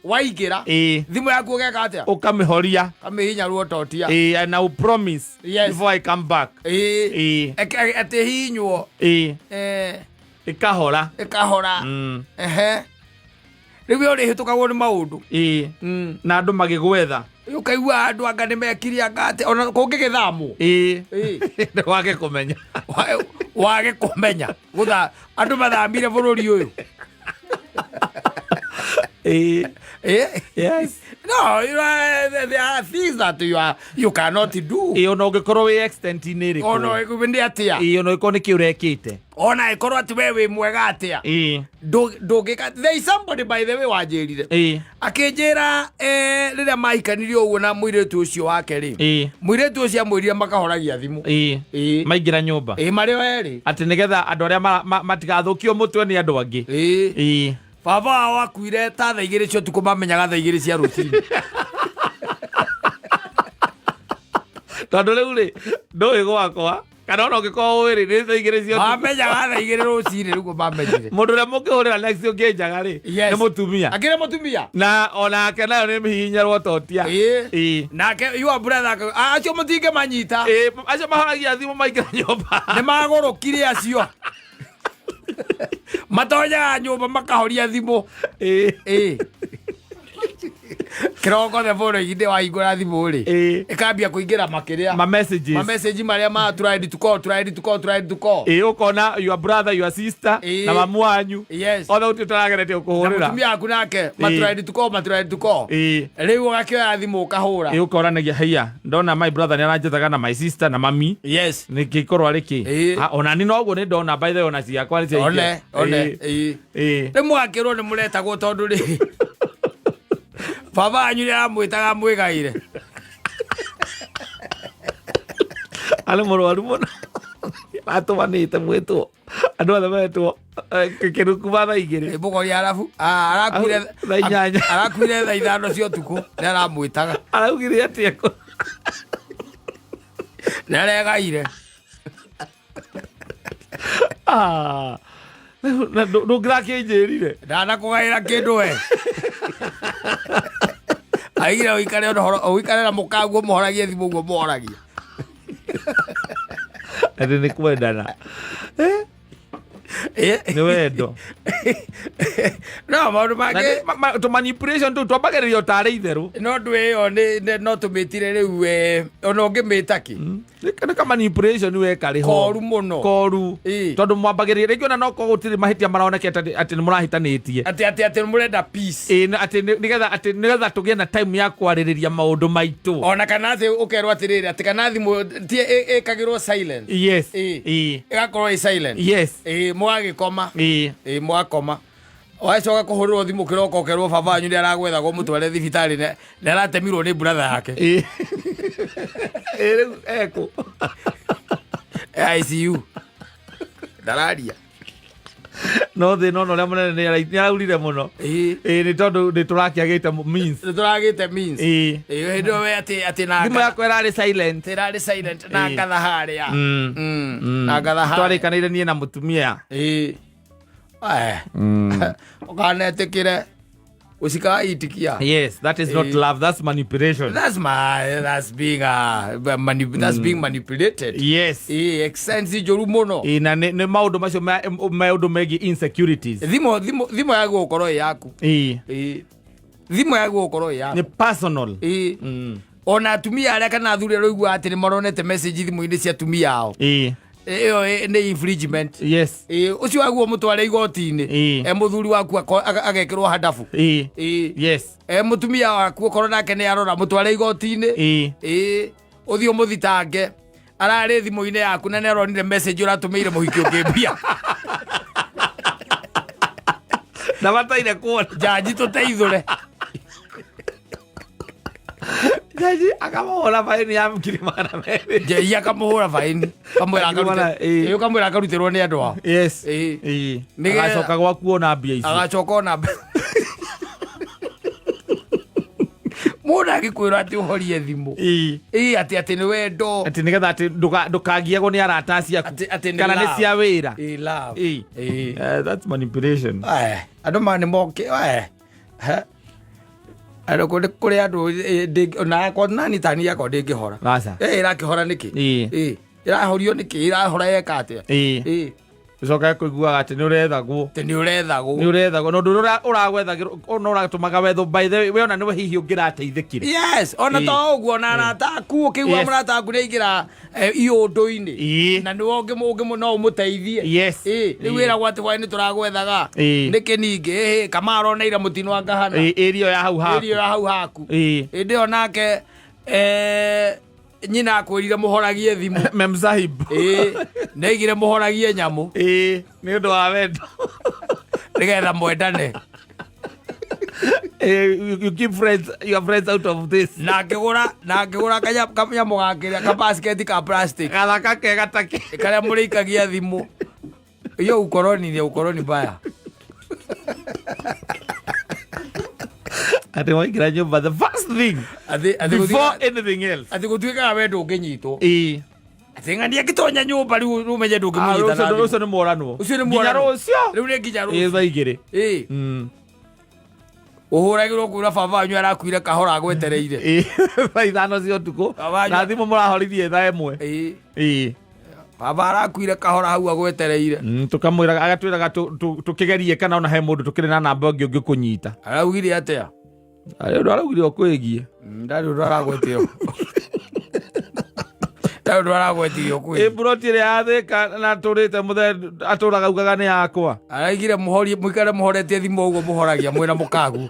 Waingĩra. Thimũ yaku ũgeka atĩa? Ũkamĩhoria. Kamĩhinya ruototia. Ĩĩ, and I will promise. Yes. Before I come back. Atĩ hihinywo. Ĩkahora. Ĩkahora. Rĩu we ũrĩhĩtũkagwo nĩ maũndũ. Na andũ magĩgwetha. Ũkaigua andũ anga nĩ mekire anga atĩ ona kũngĩgĩthamwo. Nĩ wage kũmenya. Wage kũmenya. Andũ mathamire bũrũri ũyũ. Yes. No, you are, there are things that you cannot do. Ĩĩ, ona ũngĩkorwo wĩ extent-inĩ ĩrĩkũ. Ona ũngĩkorwo nĩ atĩa. Ĩĩ, ona ũngĩkorwo nĩ kĩ ũrekĩte. Ona ĩkorwo atĩ we wĩ mwega atĩa. Ndũngĩka. There is somebody by the way wanjĩrire. Akĩnjĩra, rĩrĩa mahikanirie ũguo na mũirĩtu ũcio wake rĩ. Mũirĩtu ũcio amwĩrire makahoragia thimũ. Maingĩra nyũmba. Ĩĩ, marĩ o erĩ. Atĩ nĩgetha andũ arĩa matigathũkio mũtwe nĩ andũ angĩ. Baba wao akuire ta thaa 2 cia ũtukũ, mamenyaga thaa 2 cia rũcinĩ. Tondũ rĩu rĩ, ndũĩ gwakwa, kana ona ũngĩkorwo ũĩ rĩ, nĩ thaa 2 cia ũtukũ. Mamenyaga thaa 2 rũcinĩ nĩguo mamenyire. Mũndũ ũrĩa mũngĩhũrĩra next ũngĩnjaga rĩ, nĩ mũtumia. Akĩrĩ mũtumia? Na onake nayo nĩ mĩhihinyarwo totia. Nake your brother, acio mũtingĩmanyita. Acio mahoragia thimũ maingĩra nyũmba. Nĩ magũrũkire acio. Matonyaga nyũmba makahoria thimũ. Kĩroko the phone iginde wahingũra thimũ rĩ. Ĩkambia kũingĩra makĩrĩa. Ma messages. Ma message marĩa ma tried to call, tried to call, tried to call. Ũkona your brother, your sister, na mamu wanyu. Othe gũtirĩ ũtarageretie gũkũhũrĩra. Na mũtumia waku nake, ma tried to call, ma tried to call. Rĩu ũgakĩoya thimũ ũkahũra. Ũkoranagia, haiya, ndona my brother nĩ aranjĩtaga na my sister na mami. Nĩ kĩkorwo arĩ kĩ? Ona ni noguo nĩ ndona, by the way, ona ciakwa nĩ ciaingĩra. One, one. Rĩu mũgakĩrwo nĩ mũretagwo tondũ rĩ, baba wanyu nĩ aramwĩtaga amwĩgaire. Arĩ mũrwaru mũno. Atũmanĩte mwĩtwo. Andũ othe metwo, kĩrũ kuma thaa 2. Ĩ, mũgori arabu. Au, thaa 8. Arakuire thaa 5 cia ũtukũ, nĩ aramwĩtaga. Araugire atĩa kũ? Nĩ aregaire. Na ndũngĩrakĩnjĩrire. Ndanakũgaĩra kĩndũ we. Aigire ũikare ũhoro, ũikare na mũkaguo mũhoragie thimũ ũguo mũhoragia. Atĩ nĩ kwendana. Nĩ wendo. No maũndũ Na mangĩ tũ manipulation tũu twambagĩrĩria o tarĩ itherũ. No ndũ ĩyo no tũmĩtire rĩu ona ũngĩmĩta kĩ. Nĩ ka manipulation weka rĩ ho. Koru mũno. Koru. Tondũ mwambagĩrĩria rĩngĩ ona no korwo gũtirĩ mahĩtia maronekete atĩ nĩ mũrahĩtanĩtie. Atĩ mũrenda peace. Ĩĩ, atĩ nĩgetha tũgĩe na time ya kwarĩrĩria maũndũ maitũ. Ona kana atĩ ũkerwo atĩrĩrĩ atĩ kana thimũ ti ĩkagĩrwo silent. Yes. Ĩĩ. Ĩgakorwo ĩ silent. Yes. Ĩĩ, mũgagĩkoma. Ĩĩ. Ĩĩ, mũgakoma. Wacoka kũhũrĩrwo thimũ kĩroko ũkerwo baba wanyu nĩ aragwethagwo mũtware thibitarĩ nĩ aratemirwo nĩ brother yake. Ĩĩ. Ĩĩ, rĩu ekũ? ICU. Ndararia. No thĩna ona ũrĩa mũnene nĩ araurire mũno. Ĩĩ. Ĩĩ, nĩ tondũ nĩ tũrakĩagĩte means. Nĩ tũragĩte means. Ĩĩ. Ĩĩ, hĩndĩ ĩyo we atĩ na Thimũ yakwa ĩrarĩ silent. Ĩrarĩ silent na Ĩĩ. ngatha harĩa. Na ngatha harĩa. Twarĩkanĩire niĩ na mũtumia. Ĩĩ. Ũkanetĩkĩre usikaitikia. Yes, that is not love, that's manipulation. That's being manipulated. Yes. Ĩĩ, expense njũru mũno. Ĩĩ, na nĩ maũndũ macio maũndũ megiĩ insecurities. Thimũ yagĩrĩirwo gũkorwo ĩ yaku. Ĩĩ. Ĩĩ. Thimũ yagĩrĩirwo gũkorwo ĩ yaku. Nĩ personal. Ĩĩ. Ona atumia arĩa kana athuri arĩa ũiguaga atĩ nĩ maronete message thimũ-inĩ cia atumia ao. Ĩĩ. Ĩyo nĩ infringement. Yes. Ĩĩ, ũcio waguo mũtware igoti-inĩ. Ĩĩ. E mũthuri waku agekĩrwo handabu. Ĩĩ. Ĩĩ. Yes. E mũtumia waku okorwo nake nĩ arora mũtware igoti-inĩ. Ĩĩ. Ĩĩ. Ũthiĩ ũmũthitange. Ararĩ thimũ-inĩ yaku na nĩ aronire message ũratũmĩire mũhiki ũngĩ mbia. Na bataire kuona. Jaji tũteithũre. Jaji akamũhũra baini ya 200,000. Jaji akamũhũra baini. Kamwĩra akarute. Ĩĩ. Ĩĩ, ũkamwĩra akarutĩrwo nĩ andũ ao. Yes. Ĩĩ. Ĩĩ. Nĩgetha- Agacoka gwaku ona mbia icio. Agacoka ona mbia. Mũndũ angĩkwĩra atĩ ũhorie thimũ. Ĩĩ. Ĩĩ, atĩ nĩ wendo. Atĩ nĩgetha atĩ ndũkagiagwo nĩ arata ciaku. Atĩ nĩ Kana nĩ love. cia wĩra. Ĩĩ, love. Ĩĩ. Ĩĩ. That's manipulation. Andũ ma nĩ moke, he. Andũ kũrĩ andũ, ona yakwa nani tani yakwa ndĩngĩhora. Aca. Ĩrakĩhora nĩkĩ? Ĩĩ. Ĩĩ. Ĩrahorio nĩkĩ? Ĩrahora yeka atĩa? Ĩĩ. Ĩĩ. Ũcokaga kũiguaga atĩ nĩ ũrethagwo. Atĩ nĩ ũrethagwo. Nĩ ũrethagwo. Na ũndũ ũrĩa ũragwethagĩrwo, ona ũratũmaga wethwo, by the way, we ona nĩwe hihi ũngĩrateithĩkire. Yes, ona Ĩĩ. to ũguo, ona arata aku, ũkĩigua Yes. mũrata waku nĩ aingĩra, iũndũ-inĩ. Ĩĩ. Na nĩwe no ũmũteithie. Yes. Ĩĩ, rĩu Ĩĩ. wĩragwo atĩ hwaĩ-inĩ tũragwethaga. Ĩĩ. Nĩkĩ ningĩ? Ĩĩ, kama aroneire mũtino wa ngahana. Ĩĩ, ĩrio ya hau haku. Ĩrio ya hau haku. Ĩĩ. Hĩndĩ ĩyo nake, nyina akwĩrire mũhoragie thimũ. Memsahib. Ĩĩ, nĩaigire mũhoragie nyamũ. Ĩĩ, nĩ ũndũ wa wendo. Nĩgetha mwendane. You keep your friends out of this. Na akĩgũra kanyamũ gakĩrĩa, ka basket ka plastic. Gathaka kega ta kĩ. Karĩa mũrĩikagia thimũ. Iyo ukoroni ni ukoroni mbaya. Atĩ waingĩra nyũmba, the first thing before anything else. Atĩ gũtuĩkaga we ndũngĩnyitwo. Ĩĩ. Atĩ ng'ania ngĩtonya nyũmba rĩu ũmenye ndũngĩmũnyita na thimũ. Ũcio nĩ mworanwo. Ũcio nĩ Nginya mworanwo. rũciũ. Rĩu nĩ nginya Ĩĩ, rũciũ. thaa igĩrĩ. Ĩĩ. Ũhũragĩrwo kwĩra baba wanyu arakuire kahora agwetereire. Ĩĩ, thaa ithano cia ũtukũ. Baba wanyu- Na thimũ mũrahorithie thaa ĩmwe. Ĩĩ. Ĩĩ. Baba arakuire kahora hau agwetereire. Tũkamwĩraga, agatwĩraga tũkĩgerie kana ona he mũndũ tũkĩrĩ na namba ĩngĩ ũngĩkũnyita. Araugire atĩa? Arĩ ũndũ araugire ũkwĩgiĩ. Ndarĩ ũndũ aragwetire. Ndarĩ ũndũ aragwetire ũkwĩgiĩ. Ĩ mburoti ĩrĩa yathĩka na atũrĩte mũthee atũraga augaga nĩ yakwa. Araigire mũikare mũhoretie thimũ ũguo mũhoragia mwĩna mũkagu.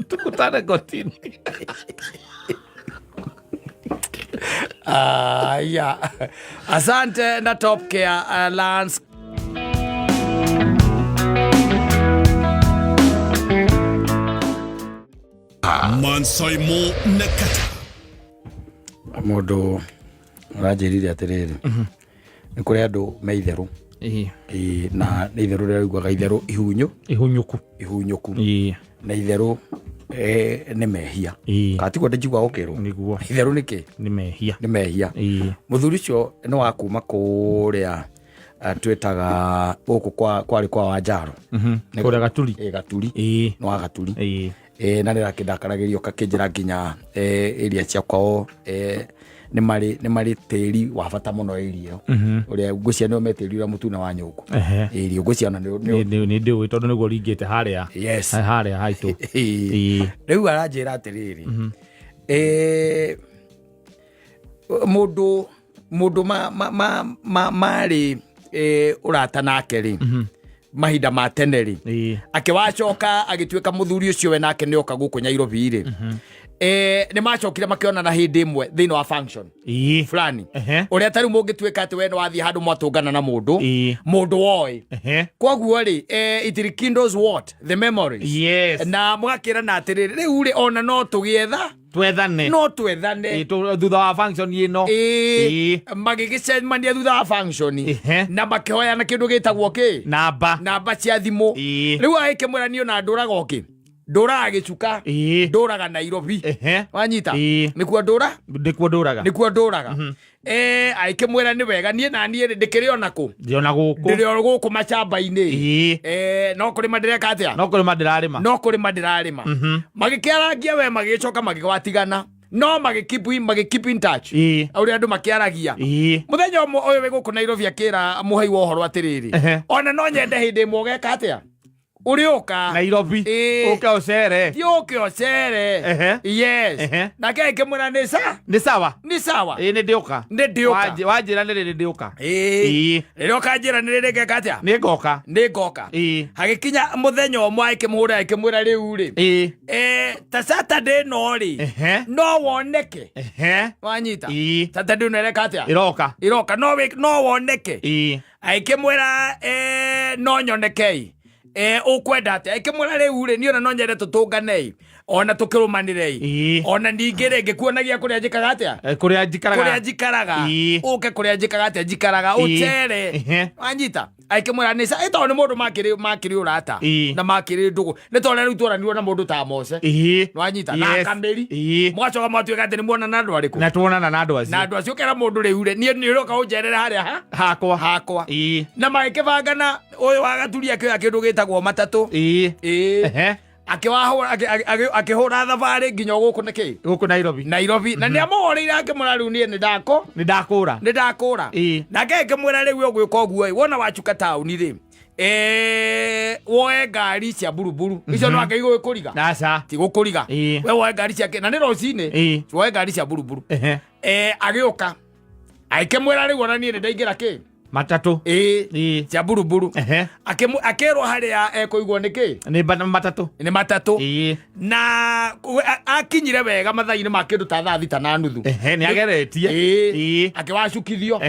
Tukutane kotini. Yeah. Asante na Top Care, Lance. Mansaimo Nakata. Mũndũ ũranjĩrire atĩrĩrĩ, nĩ kũrĩ andũ me itherũ. Ĩĩ. Ĩĩ, na nĩ itherũ rĩrĩa ũiguaga itherũ ihunyũ. Ihunyũku. Ihunyũku. Ĩĩ. Na itherũ, nĩ mehia. Ĩĩ. Kana tiguo ndĩnjiguaga ũkĩrwo? Nĩguo. Itherũ nĩ kĩ? Nĩ mehia. Nĩ mehia. Ĩĩ. Mũthuri ũcio nĩ wa kuma kũrĩa, twĩtaga gũkũ kwarĩ kwa Wanjaro. Nĩ Kũrĩa Gaturi. Ĩĩ, Gaturi. Ĩĩ. Nĩ wa Gaturi. Ĩĩ. Na nĩ rakĩndakaragĩrio kakĩnjĩra nginya, area cia kwao, Nĩ marĩ tĩri wa bata mũno area ĩyo, ũrĩa ngwĩciria nĩo me tĩri ũrĩa mũtune wa nyũngũ. Ĩĩ, ngwĩciria ona Nĩ ndĩũĩ tondũ nĩguo ringĩte harĩa. Harĩa haitũ. Rĩu aranjĩra atĩrĩrĩ, mũndũ marĩ ũrata nake rĩ mahinda ma tene rĩ, akĩwacoka agĩtuĩka mũthuri ũcio we nake nĩ oka gũkũ Nairobi rĩ, nĩ macokire makĩonana hĩndĩ ĩmwe thĩinĩ wa function fulani, ũrĩa tarĩu mũngĩtuĩka atĩ we nĩ wathiĩ handũ mwatũngana na mũndũ, mũndũ woĩ. Koguo rĩ, it rekindles what the memories. Na mũgakĩrana atĩrĩrĩ, rĩu rĩ, ona no tũgĩetha Twethane. No twethane. Thutha wa function ĩno. Magĩgĩcemania thutha wa function na makĩhoyana kĩndũ gĩtagwo kĩ Namba. Namba cia thimũ. Rĩu agĩkĩmwĩra, niĩ ona ndũraga ũkĩ ndũraga gĩcuka, ndũraga Nairobi. Wanyita? Nĩkuo ndũra Nĩkuo ndũraga. Nĩkuo ndũraga. Agĩkĩmwĩra nĩ wega, niĩ na niĩ rĩ, ndĩkĩrĩ ona kũ? Ndĩona gũkũ. Ndĩrĩ o gũkũ macamba-inĩ. No kũrĩma ndĩreka atĩa? No kũrĩma ndĩrarĩma. No kũrĩma ndĩrarĩma. Magĩkĩarangia we, magĩcoka magĩgwatigana, no magĩ keep in touch, ũrĩa andũ makĩaragia. Mũthenya ũmwe ũyũ wĩ gũkũ Nairobi akĩra mũhei wa ũhoro atĩrĩrĩ, ona no nyende hĩndĩ ĩmwe ũgeka atĩa, ũrĩũka Nairobi. Ũke ũcere. Ti ũke ũcere. Yes. Nake akĩmwĩra nĩ sa Nĩ sawa. Nĩ sawa. Ĩĩ, nĩ ndĩũka. Nĩ ndĩũka. Wanjĩra nĩ rĩrĩ ndĩũka. Rĩrĩa ũkanjĩra nĩ rĩrĩ ngeka atĩa? Nĩ ngoka. Nĩ ngoka. Hagĩkinya mũthenya ũmwe akĩmũhũra, akĩmwĩra rĩu rĩ, ta Saturday ĩno rĩ, no woneke? Wanyita? Saturday ĩno ĩreka atĩa? Ĩroka. Ĩroka, no woneke? Agĩkĩmwĩra, no nyonekei. Ũkwenda atĩa? Agĩkĩmwĩra rĩu rĩ, niĩ ona no nyende tũtũnganei ona tũkĩrũmanĩrei, ona ningĩ rĩ, ngĩkuonagia kũrĩa njĩkaga atĩa? Kũrĩa njikaraga. Kũrĩa njikaraga. Ũke kũrĩa njĩkaga atĩa, njikaraga, ũcere. Wanyita? Agĩkĩmwĩra nĩ tondũ nĩ mũndũ makĩrĩ ũrata na makĩrĩ ndũgũ, nĩ tondũ rĩu twaranirwo na mũndũ ta Mose. Nwanyita? Na Kamĩri. Mũgacoka mwatuĩka atĩ nĩ muona na andũ arĩkũ? Na tuonana na andũ Na acio. Andũ acio ũkera mũndũ rĩu rĩ, niĩ nĩ ũroka ũnjerere harĩa ha Hakwa. Hakwa. Na magĩkĩbangana, ũyũ wa Gaturi akĩoya kĩndũ gĩtagwo matatũ. Akĩhũra thabarĩ nginya gũkũ nĩkĩ? Gũkũ Nairobi. Nairobi. Na nĩ amũhũrĩire akĩmwĩra rĩu niĩ nĩ ndako Nĩ ndakũra. Nĩ ndakũra. Nake akĩmwĩra rĩu ũgwĩka ũguo ĩ, wona wacuka taũni rĩ, woe ngari cia buruburu icio, no ake igũgĩkũriga. Aca. Ti gũkũriga. We woe ngari ciake na nĩ rũcinĩ. Woe ngari cia buruburu. Agĩũka agĩkĩmwĩra rĩu ona niĩ nĩ ndaingĩra kĩ? Matatũ. Ĩĩ, cia buruburu. Akĩrwo harĩa ekũigwo nĩ kĩ? Nĩ matatũ. Nĩ matatũ. Na akinyire wega mathaa-inĩ ma kĩndũ ta thaa 6:30. Nĩ ageretie. Akĩwacukithio.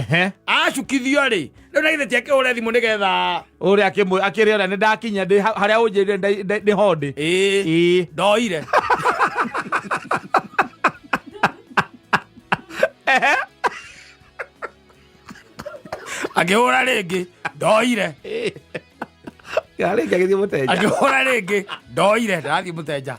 Acukithio rĩ, rĩu na githĩ ti akĩhũre thimũ nĩgetha Ũrĩa akĩrĩ ũrĩa nĩ ndakinya ndĩ harĩa ũnjĩrire nĩ ho ndĩ. Ndoire. Akĩhũra rĩngĩ, ndoire. Rĩngĩ agĩthiĩ mũteja. Akĩhũra rĩngĩ, ndoire, ndarathiĩ mũtenja.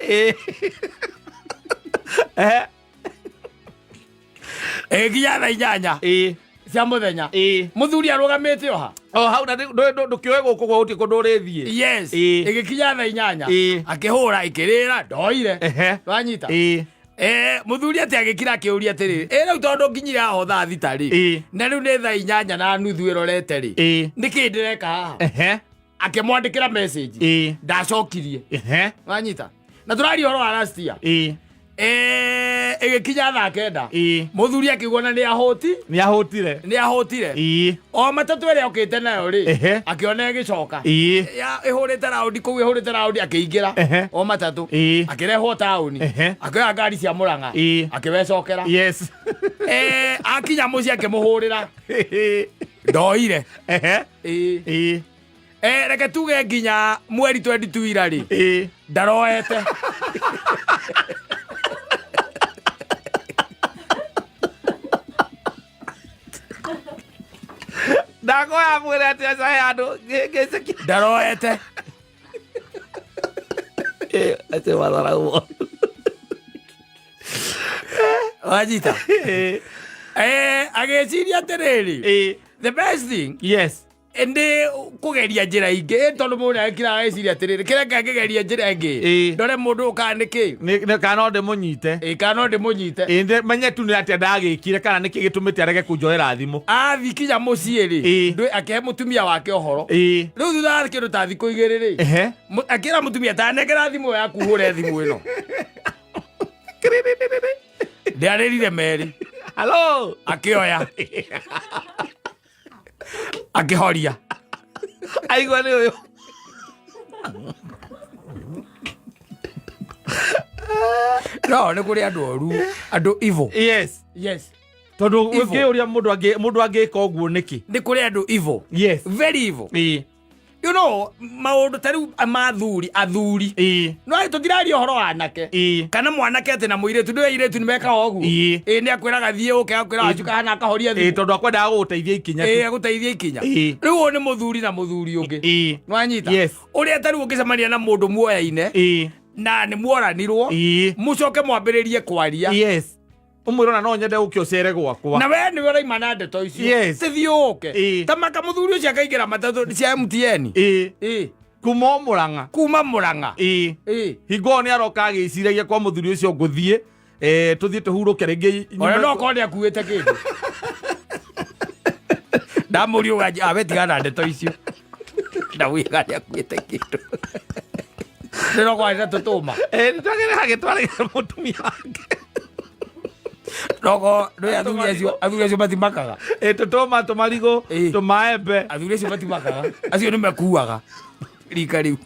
Ĩginya thaa 8 cia mũthenya, mũthuri arũgamĩte oha. O hau na ndũkĩoe gũkũ gwa gũtirĩ kũndũ ũrĩthiĩ. Yes. Ĩgĩkinya thaa 8, akĩhũra, ĩkĩrĩra, ndoire. Wanyita? Mũthuri atĩ agĩkira akĩũria atĩrĩrĩ, ĩ rĩu tondũ nginyire haho thaa 6 rĩ, na rĩu nĩ thaa 8:30 ĩrorete rĩ, nĩkĩ ndĩreka haha? Akĩmwandĩkĩra message, ndacokirie. Wanyita? Na tũraria ũhoro wa last year. Ĩgĩkinya thaa 9, mũthuri akĩigua na nĩ ahũti. Nĩ ahũtire. Nĩ ahũtire. O matatũ ĩrĩa okĩte nayo rĩ, akĩona ĩgĩcoka. Ya ĩhũrĩte raundi kũu, ĩhũrĩte raundi, akĩingĩra o matatũ, akĩrehwo taũni, akĩoya ngari cia Mũrang'a, akĩwecokera. Akinya mũciĩ akĩmũhũrĩra, ndoire. Reke tuge nginya mweri 22 ira rĩ, ndaroete. Ndakoya mwĩre atĩ acahe andũ ngĩceki. Ndaroete. Atĩ matharau. Wanyita? Agĩciria atĩrĩrĩ, the best thing Nĩ kũgeria njĩra ingĩ, tondũ mũndũ nĩakiraga eciria atĩrĩrĩ, kĩrĩa kangĩgeria njĩra ĩngĩ, ndore mũndũ ũyũ kana nĩ kĩ. Kana no ndĩmũnyite. Ĩ, kana no ndĩmũnyite. Ĩ, menye tu nĩ atĩa ndagĩkire kana nĩkĩ gĩtũmĩte arege kũnjoera thimũ. Athi kinya mũciĩ rĩ, akĩhe mũtumia wake ũhoro. Rĩu thutha wa kĩndũ ta thikũ 2 rĩ, akĩra mũtumia, ta nengera thimũ yaku hũre thimũ ĩno. Ndĩarĩrire merĩ. Hello. Akĩoya. Akĩhoria. Aigua nĩ ũyũ. No, nĩ kũrĩ andũ oru, andũ evil. Yes. Yes. Tondũ Evil. ũngĩũria mũndũ angĩka ũguo nĩkĩ? Nĩ kũrĩ andũ evil. Yes. Very evil. You know, maũndũ ta rĩu ma athuri, athuri. No tũtiraria ũhoro wa anake. Kana mwanake atĩ na mũirĩtu, ndũĩ airĩtu nĩ mekaga ũguo. Nĩ akwĩraga thiĩ ũke, akwĩraga acuka hana akahoria thimũ. Tondũ akwendaga gũgũteithia ikinya tu. Agũteithia ikinya. Rĩu ũyũ nĩ mũthuri na mũthuri ũngĩ. Nĩwanyita? Yes. Ũrĩa ta rĩu ũngĩcemania na mũndũ muoyaine, na nĩ muoranirwo, mũcoke mwambĩrĩrie kwaria. Yes. Ũmwĩre ona no nyende ũke ũcere gwakwa. Na we nĩwe ũraima na ndeto icio. Yes. Tĩthiĩ ũke. Ta maka mũthuri ũcio akaingĩra matatũ cia MTN. Kuma o Mũrang'a. Kuma Mũrang'a. Hingo ĩyo nĩ aroka agĩciragia kwa mũthuri ũcio ngũthiĩ. Tũthiĩ tũhurũke rĩngĩ Ona no okorwo nĩ akuĩte kĩndũ. Ndamũria ũganji, awe tigana na ndeto icio. Ndamũria nĩ akuĩte kĩndũ. Ndĩrokorwo na tũtũma. Nĩ twagĩrĩire agĩtwarĩra mũtumia wake. Roko, ndũĩ athuri acio, athuri acio matimakaga. Tũtũma, tũmarigũ, tũmaembe. Athuri acio matimakaga. Acio nĩ mekuaga. Rika rĩu.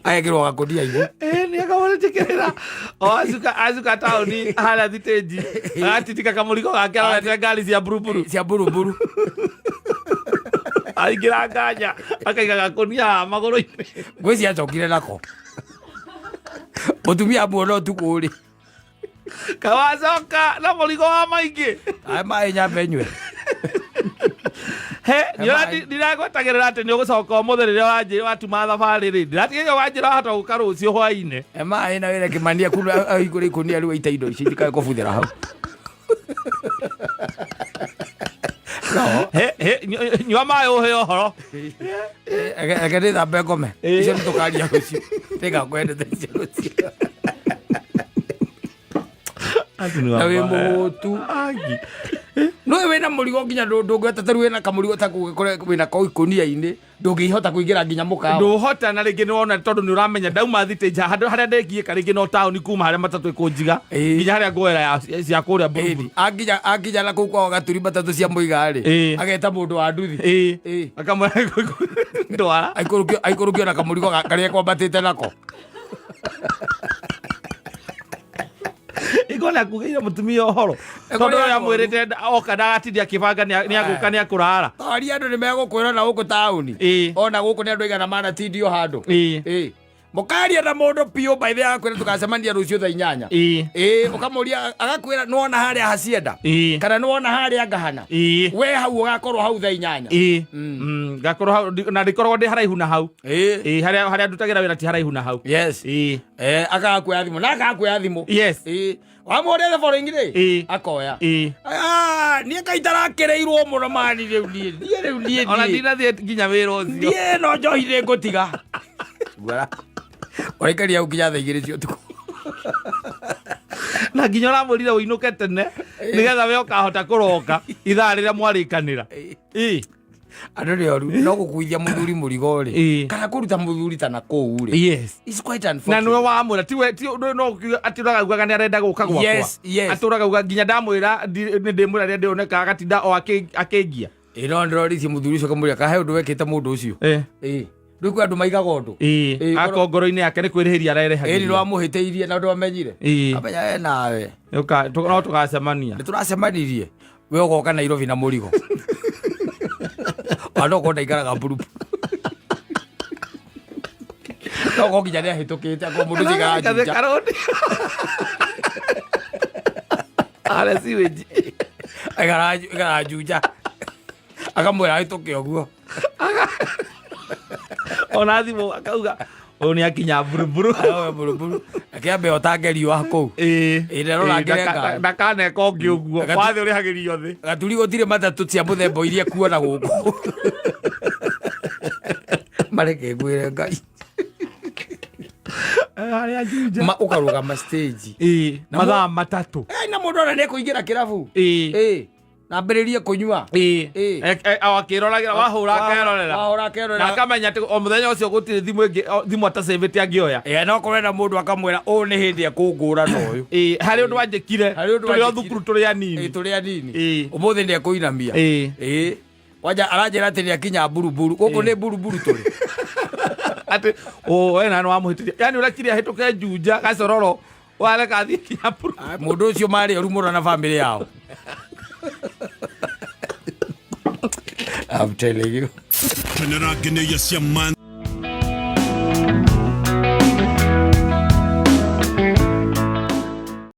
Agekĩrwo gakũnia igũrũ. Nĩ akamũrĩtĩkĩrĩra. O acuka taũni harĩa thitĩnji. Agatitika kamũrigo gake arorete ngari cia buruburu. Cia buruburu. Aingĩra nganya, akaiga gakũnia haha magũrũ-inĩ. Ngwĩciria acokire nako. Mũtumia amuona ũtukũ rĩ. Kawacoka na mũrigo wa maingĩ. Aya maĩ nyambe nyue. He, ndiragwetagĩrĩra atĩ nĩ ũgũcoka ũmũthĩ rĩrĩa watuma thabarĩ rĩ. Ndiratigĩrĩra wanjĩra wahota gũka rũciũ hwaĩ-inĩ. He maĩ na wĩra Kĩmani akuna ahingũre ikũnia rĩu aite indo ici ndikae kũbuthĩra hau. No. He, he, nyua maĩ ũhe ũhoro. Reke ndĩthambe ngome. Icio nĩ tũkaria rũciũ. Nĩngakwendete icio rũciũ. Na wĩ mũhũtu. No wĩna mũrigo nginya ndũngĩhota, ta rĩu wĩna kamũrigo ta kũngĩkorwo wĩna ko ikũnia-inĩ, ndũngĩhota kũingĩra nginya mũkawa. Ndũhota, na rĩngĩ nĩwona tondũ nĩ ũramenya ndauma thitĩnja handũ harĩa ndĩngiĩka rĩngĩ no taũni kuma harĩa matatũ ĩkũnjiga nginya harĩa nguoera cia kũrĩa buruburu. Anginya na kũu kwao gaturi matatũ cia mũiga rĩ, ageta mũndũ wa nduthi. Akamwĩra ndwara. Aikũrũkio na kamũrigo karĩa kwambatĩte nako. Igona akugĩire mũtumia ũhoro. Ĩko Tondũ nĩ ũrĩa akũru. amwĩrĩte oka ndagatinde akĩbanga nĩ agũka nĩ akũrara. Twaria andũ nĩ megũkwĩra na gũkũ taũni. Ona gũkũ nĩ andũ aigana manatindio handũ. Mũkaria na mũndũ biũ by the way, agakwĩra tũgacemania rũciũ thaa 8. Ũkamũria agakwĩra nĩwona harĩa hacienda. Kana nĩwona harĩa ngahana. We hau ũgakorwo hau thaa 8. Ngakorwo hau, na ndikoragwo ndĩ haraihu na hau. Harĩa ndutagĩra wĩra ti haraihu na hau. Yes. Agakuoya thimũ. Na agakuoya thimũ. Yes. Wamũhũrĩra the following day? Akoya. Niĩ kaĩ itarakĩrĩirwo mũno mani rĩu niĩ. Niĩ rĩu niĩ Ona niĩ. ndinathiĩ nginya wĩra ũcio. Niĩ no njohi nĩ ngũtiga. Guara. Ũraikaria hau nginya thaa 2 cia ũtukũ. Na nginya ũramwĩrire ũinũke tene nĩgetha we ũkahota kũroka ithaa rĩrĩa mwarĩkanĩra. Andũ nĩ oru, no gũkuithia mũthuri mũrigo rĩ, kana kũruta mũthuri ta na kũu rĩ. Yes. It's quite Na unfortunate. nĩwe wamwĩra, tiwe, ti ũndũ no ũkiuga atĩ ũragaugaga nĩ arenda gũka gwakwa. Yes, yes. Atĩ ũragauga nginya ndamwĩra, nĩ ndĩmwĩra rĩrĩa ndĩoneka agatinda o akĩngia. No ndĩroririe mũthuri ũcio kamũria, kahe ũndũ wekĩte mũndũ ũcio. Rĩu kwĩ andũ maigaga ũndũ. Akorwo ngoro-inĩ yake nĩ kwĩrĩhĩria arerĩhagĩria. Nĩ wamũhĩtĩirie na ndwamenyire. Amenya we nawe. No tũgacemania. Nĩ tũracemanirie. We ũgoka Nairobi na mũrigo. Ona no ũkorwo ndaikaraga mburubu. No ũkorwo nginya nĩ ahĩtũkĩte, akorwo mũndũ ũcio aikaraga Gathĩ Juja. karũndi. Harĩa sewage. Aikaraga Juja. Akamwĩra ahĩtũke ũguo. Ona thimũ akauga, ũyũ nĩ akinya mburuburu. Awe mburuburu. Akĩambe otange riũa kũu. Ĩĩ. Ĩ, ndarora Ĩĩ, ngere ngari. ndakaneka ũngĩ ũguo. Wathĩ ũrĩhagĩrio thĩ. Gaturi gũtirĩ matatũ cia mũthemba iria kuona gũkũ. Mareke ngwĩre Ngai. Harĩa Juja. Ma ũkarũgama stage. Ĩĩ, Na mathaa matatũ. Eh, na mũndũ ona nĩekũingĩra kĩrabu. Ĩĩ. Ĩ, na ambĩrĩrie kũnyua. Ĩĩ. Ĩĩ. O akĩroragĩra wahũra akerorera. Wahũra akerorera. Na akamenya atĩ o mũthenya ũcio gũtirĩ thimũ ĩngĩ thimũ atacĩvĩte angĩoya. Ĩ, no korwo ena mũndũ akamwĩra ũũ nĩ hĩndĩ ekũngũra na ũyũ. Ĩĩ, harĩ ũndũ wanjĩkire Harĩ ũndũ tũrĩ o wanjĩkire. thukuru tũrĩ anini. Ĩ, tũrĩ anini. Ĩĩ. Ũmũthĩ nĩekũinamia. Ĩĩ. Ĩ. Kwanja aranjĩra atĩ nĩakinya mburuburu. Gũkũ nĩ mburuburu tũrĩ. Atĩ o we na nĩwamũhĩtĩria. Yaani ũrekire ahĩtũke Juja gacororo wareka athiĩ kinya Mburu. Mũndũ ũcio marĩ oru mũno na bamĩrĩ yao. I'm telling you. Kenera ngeneia cia Man.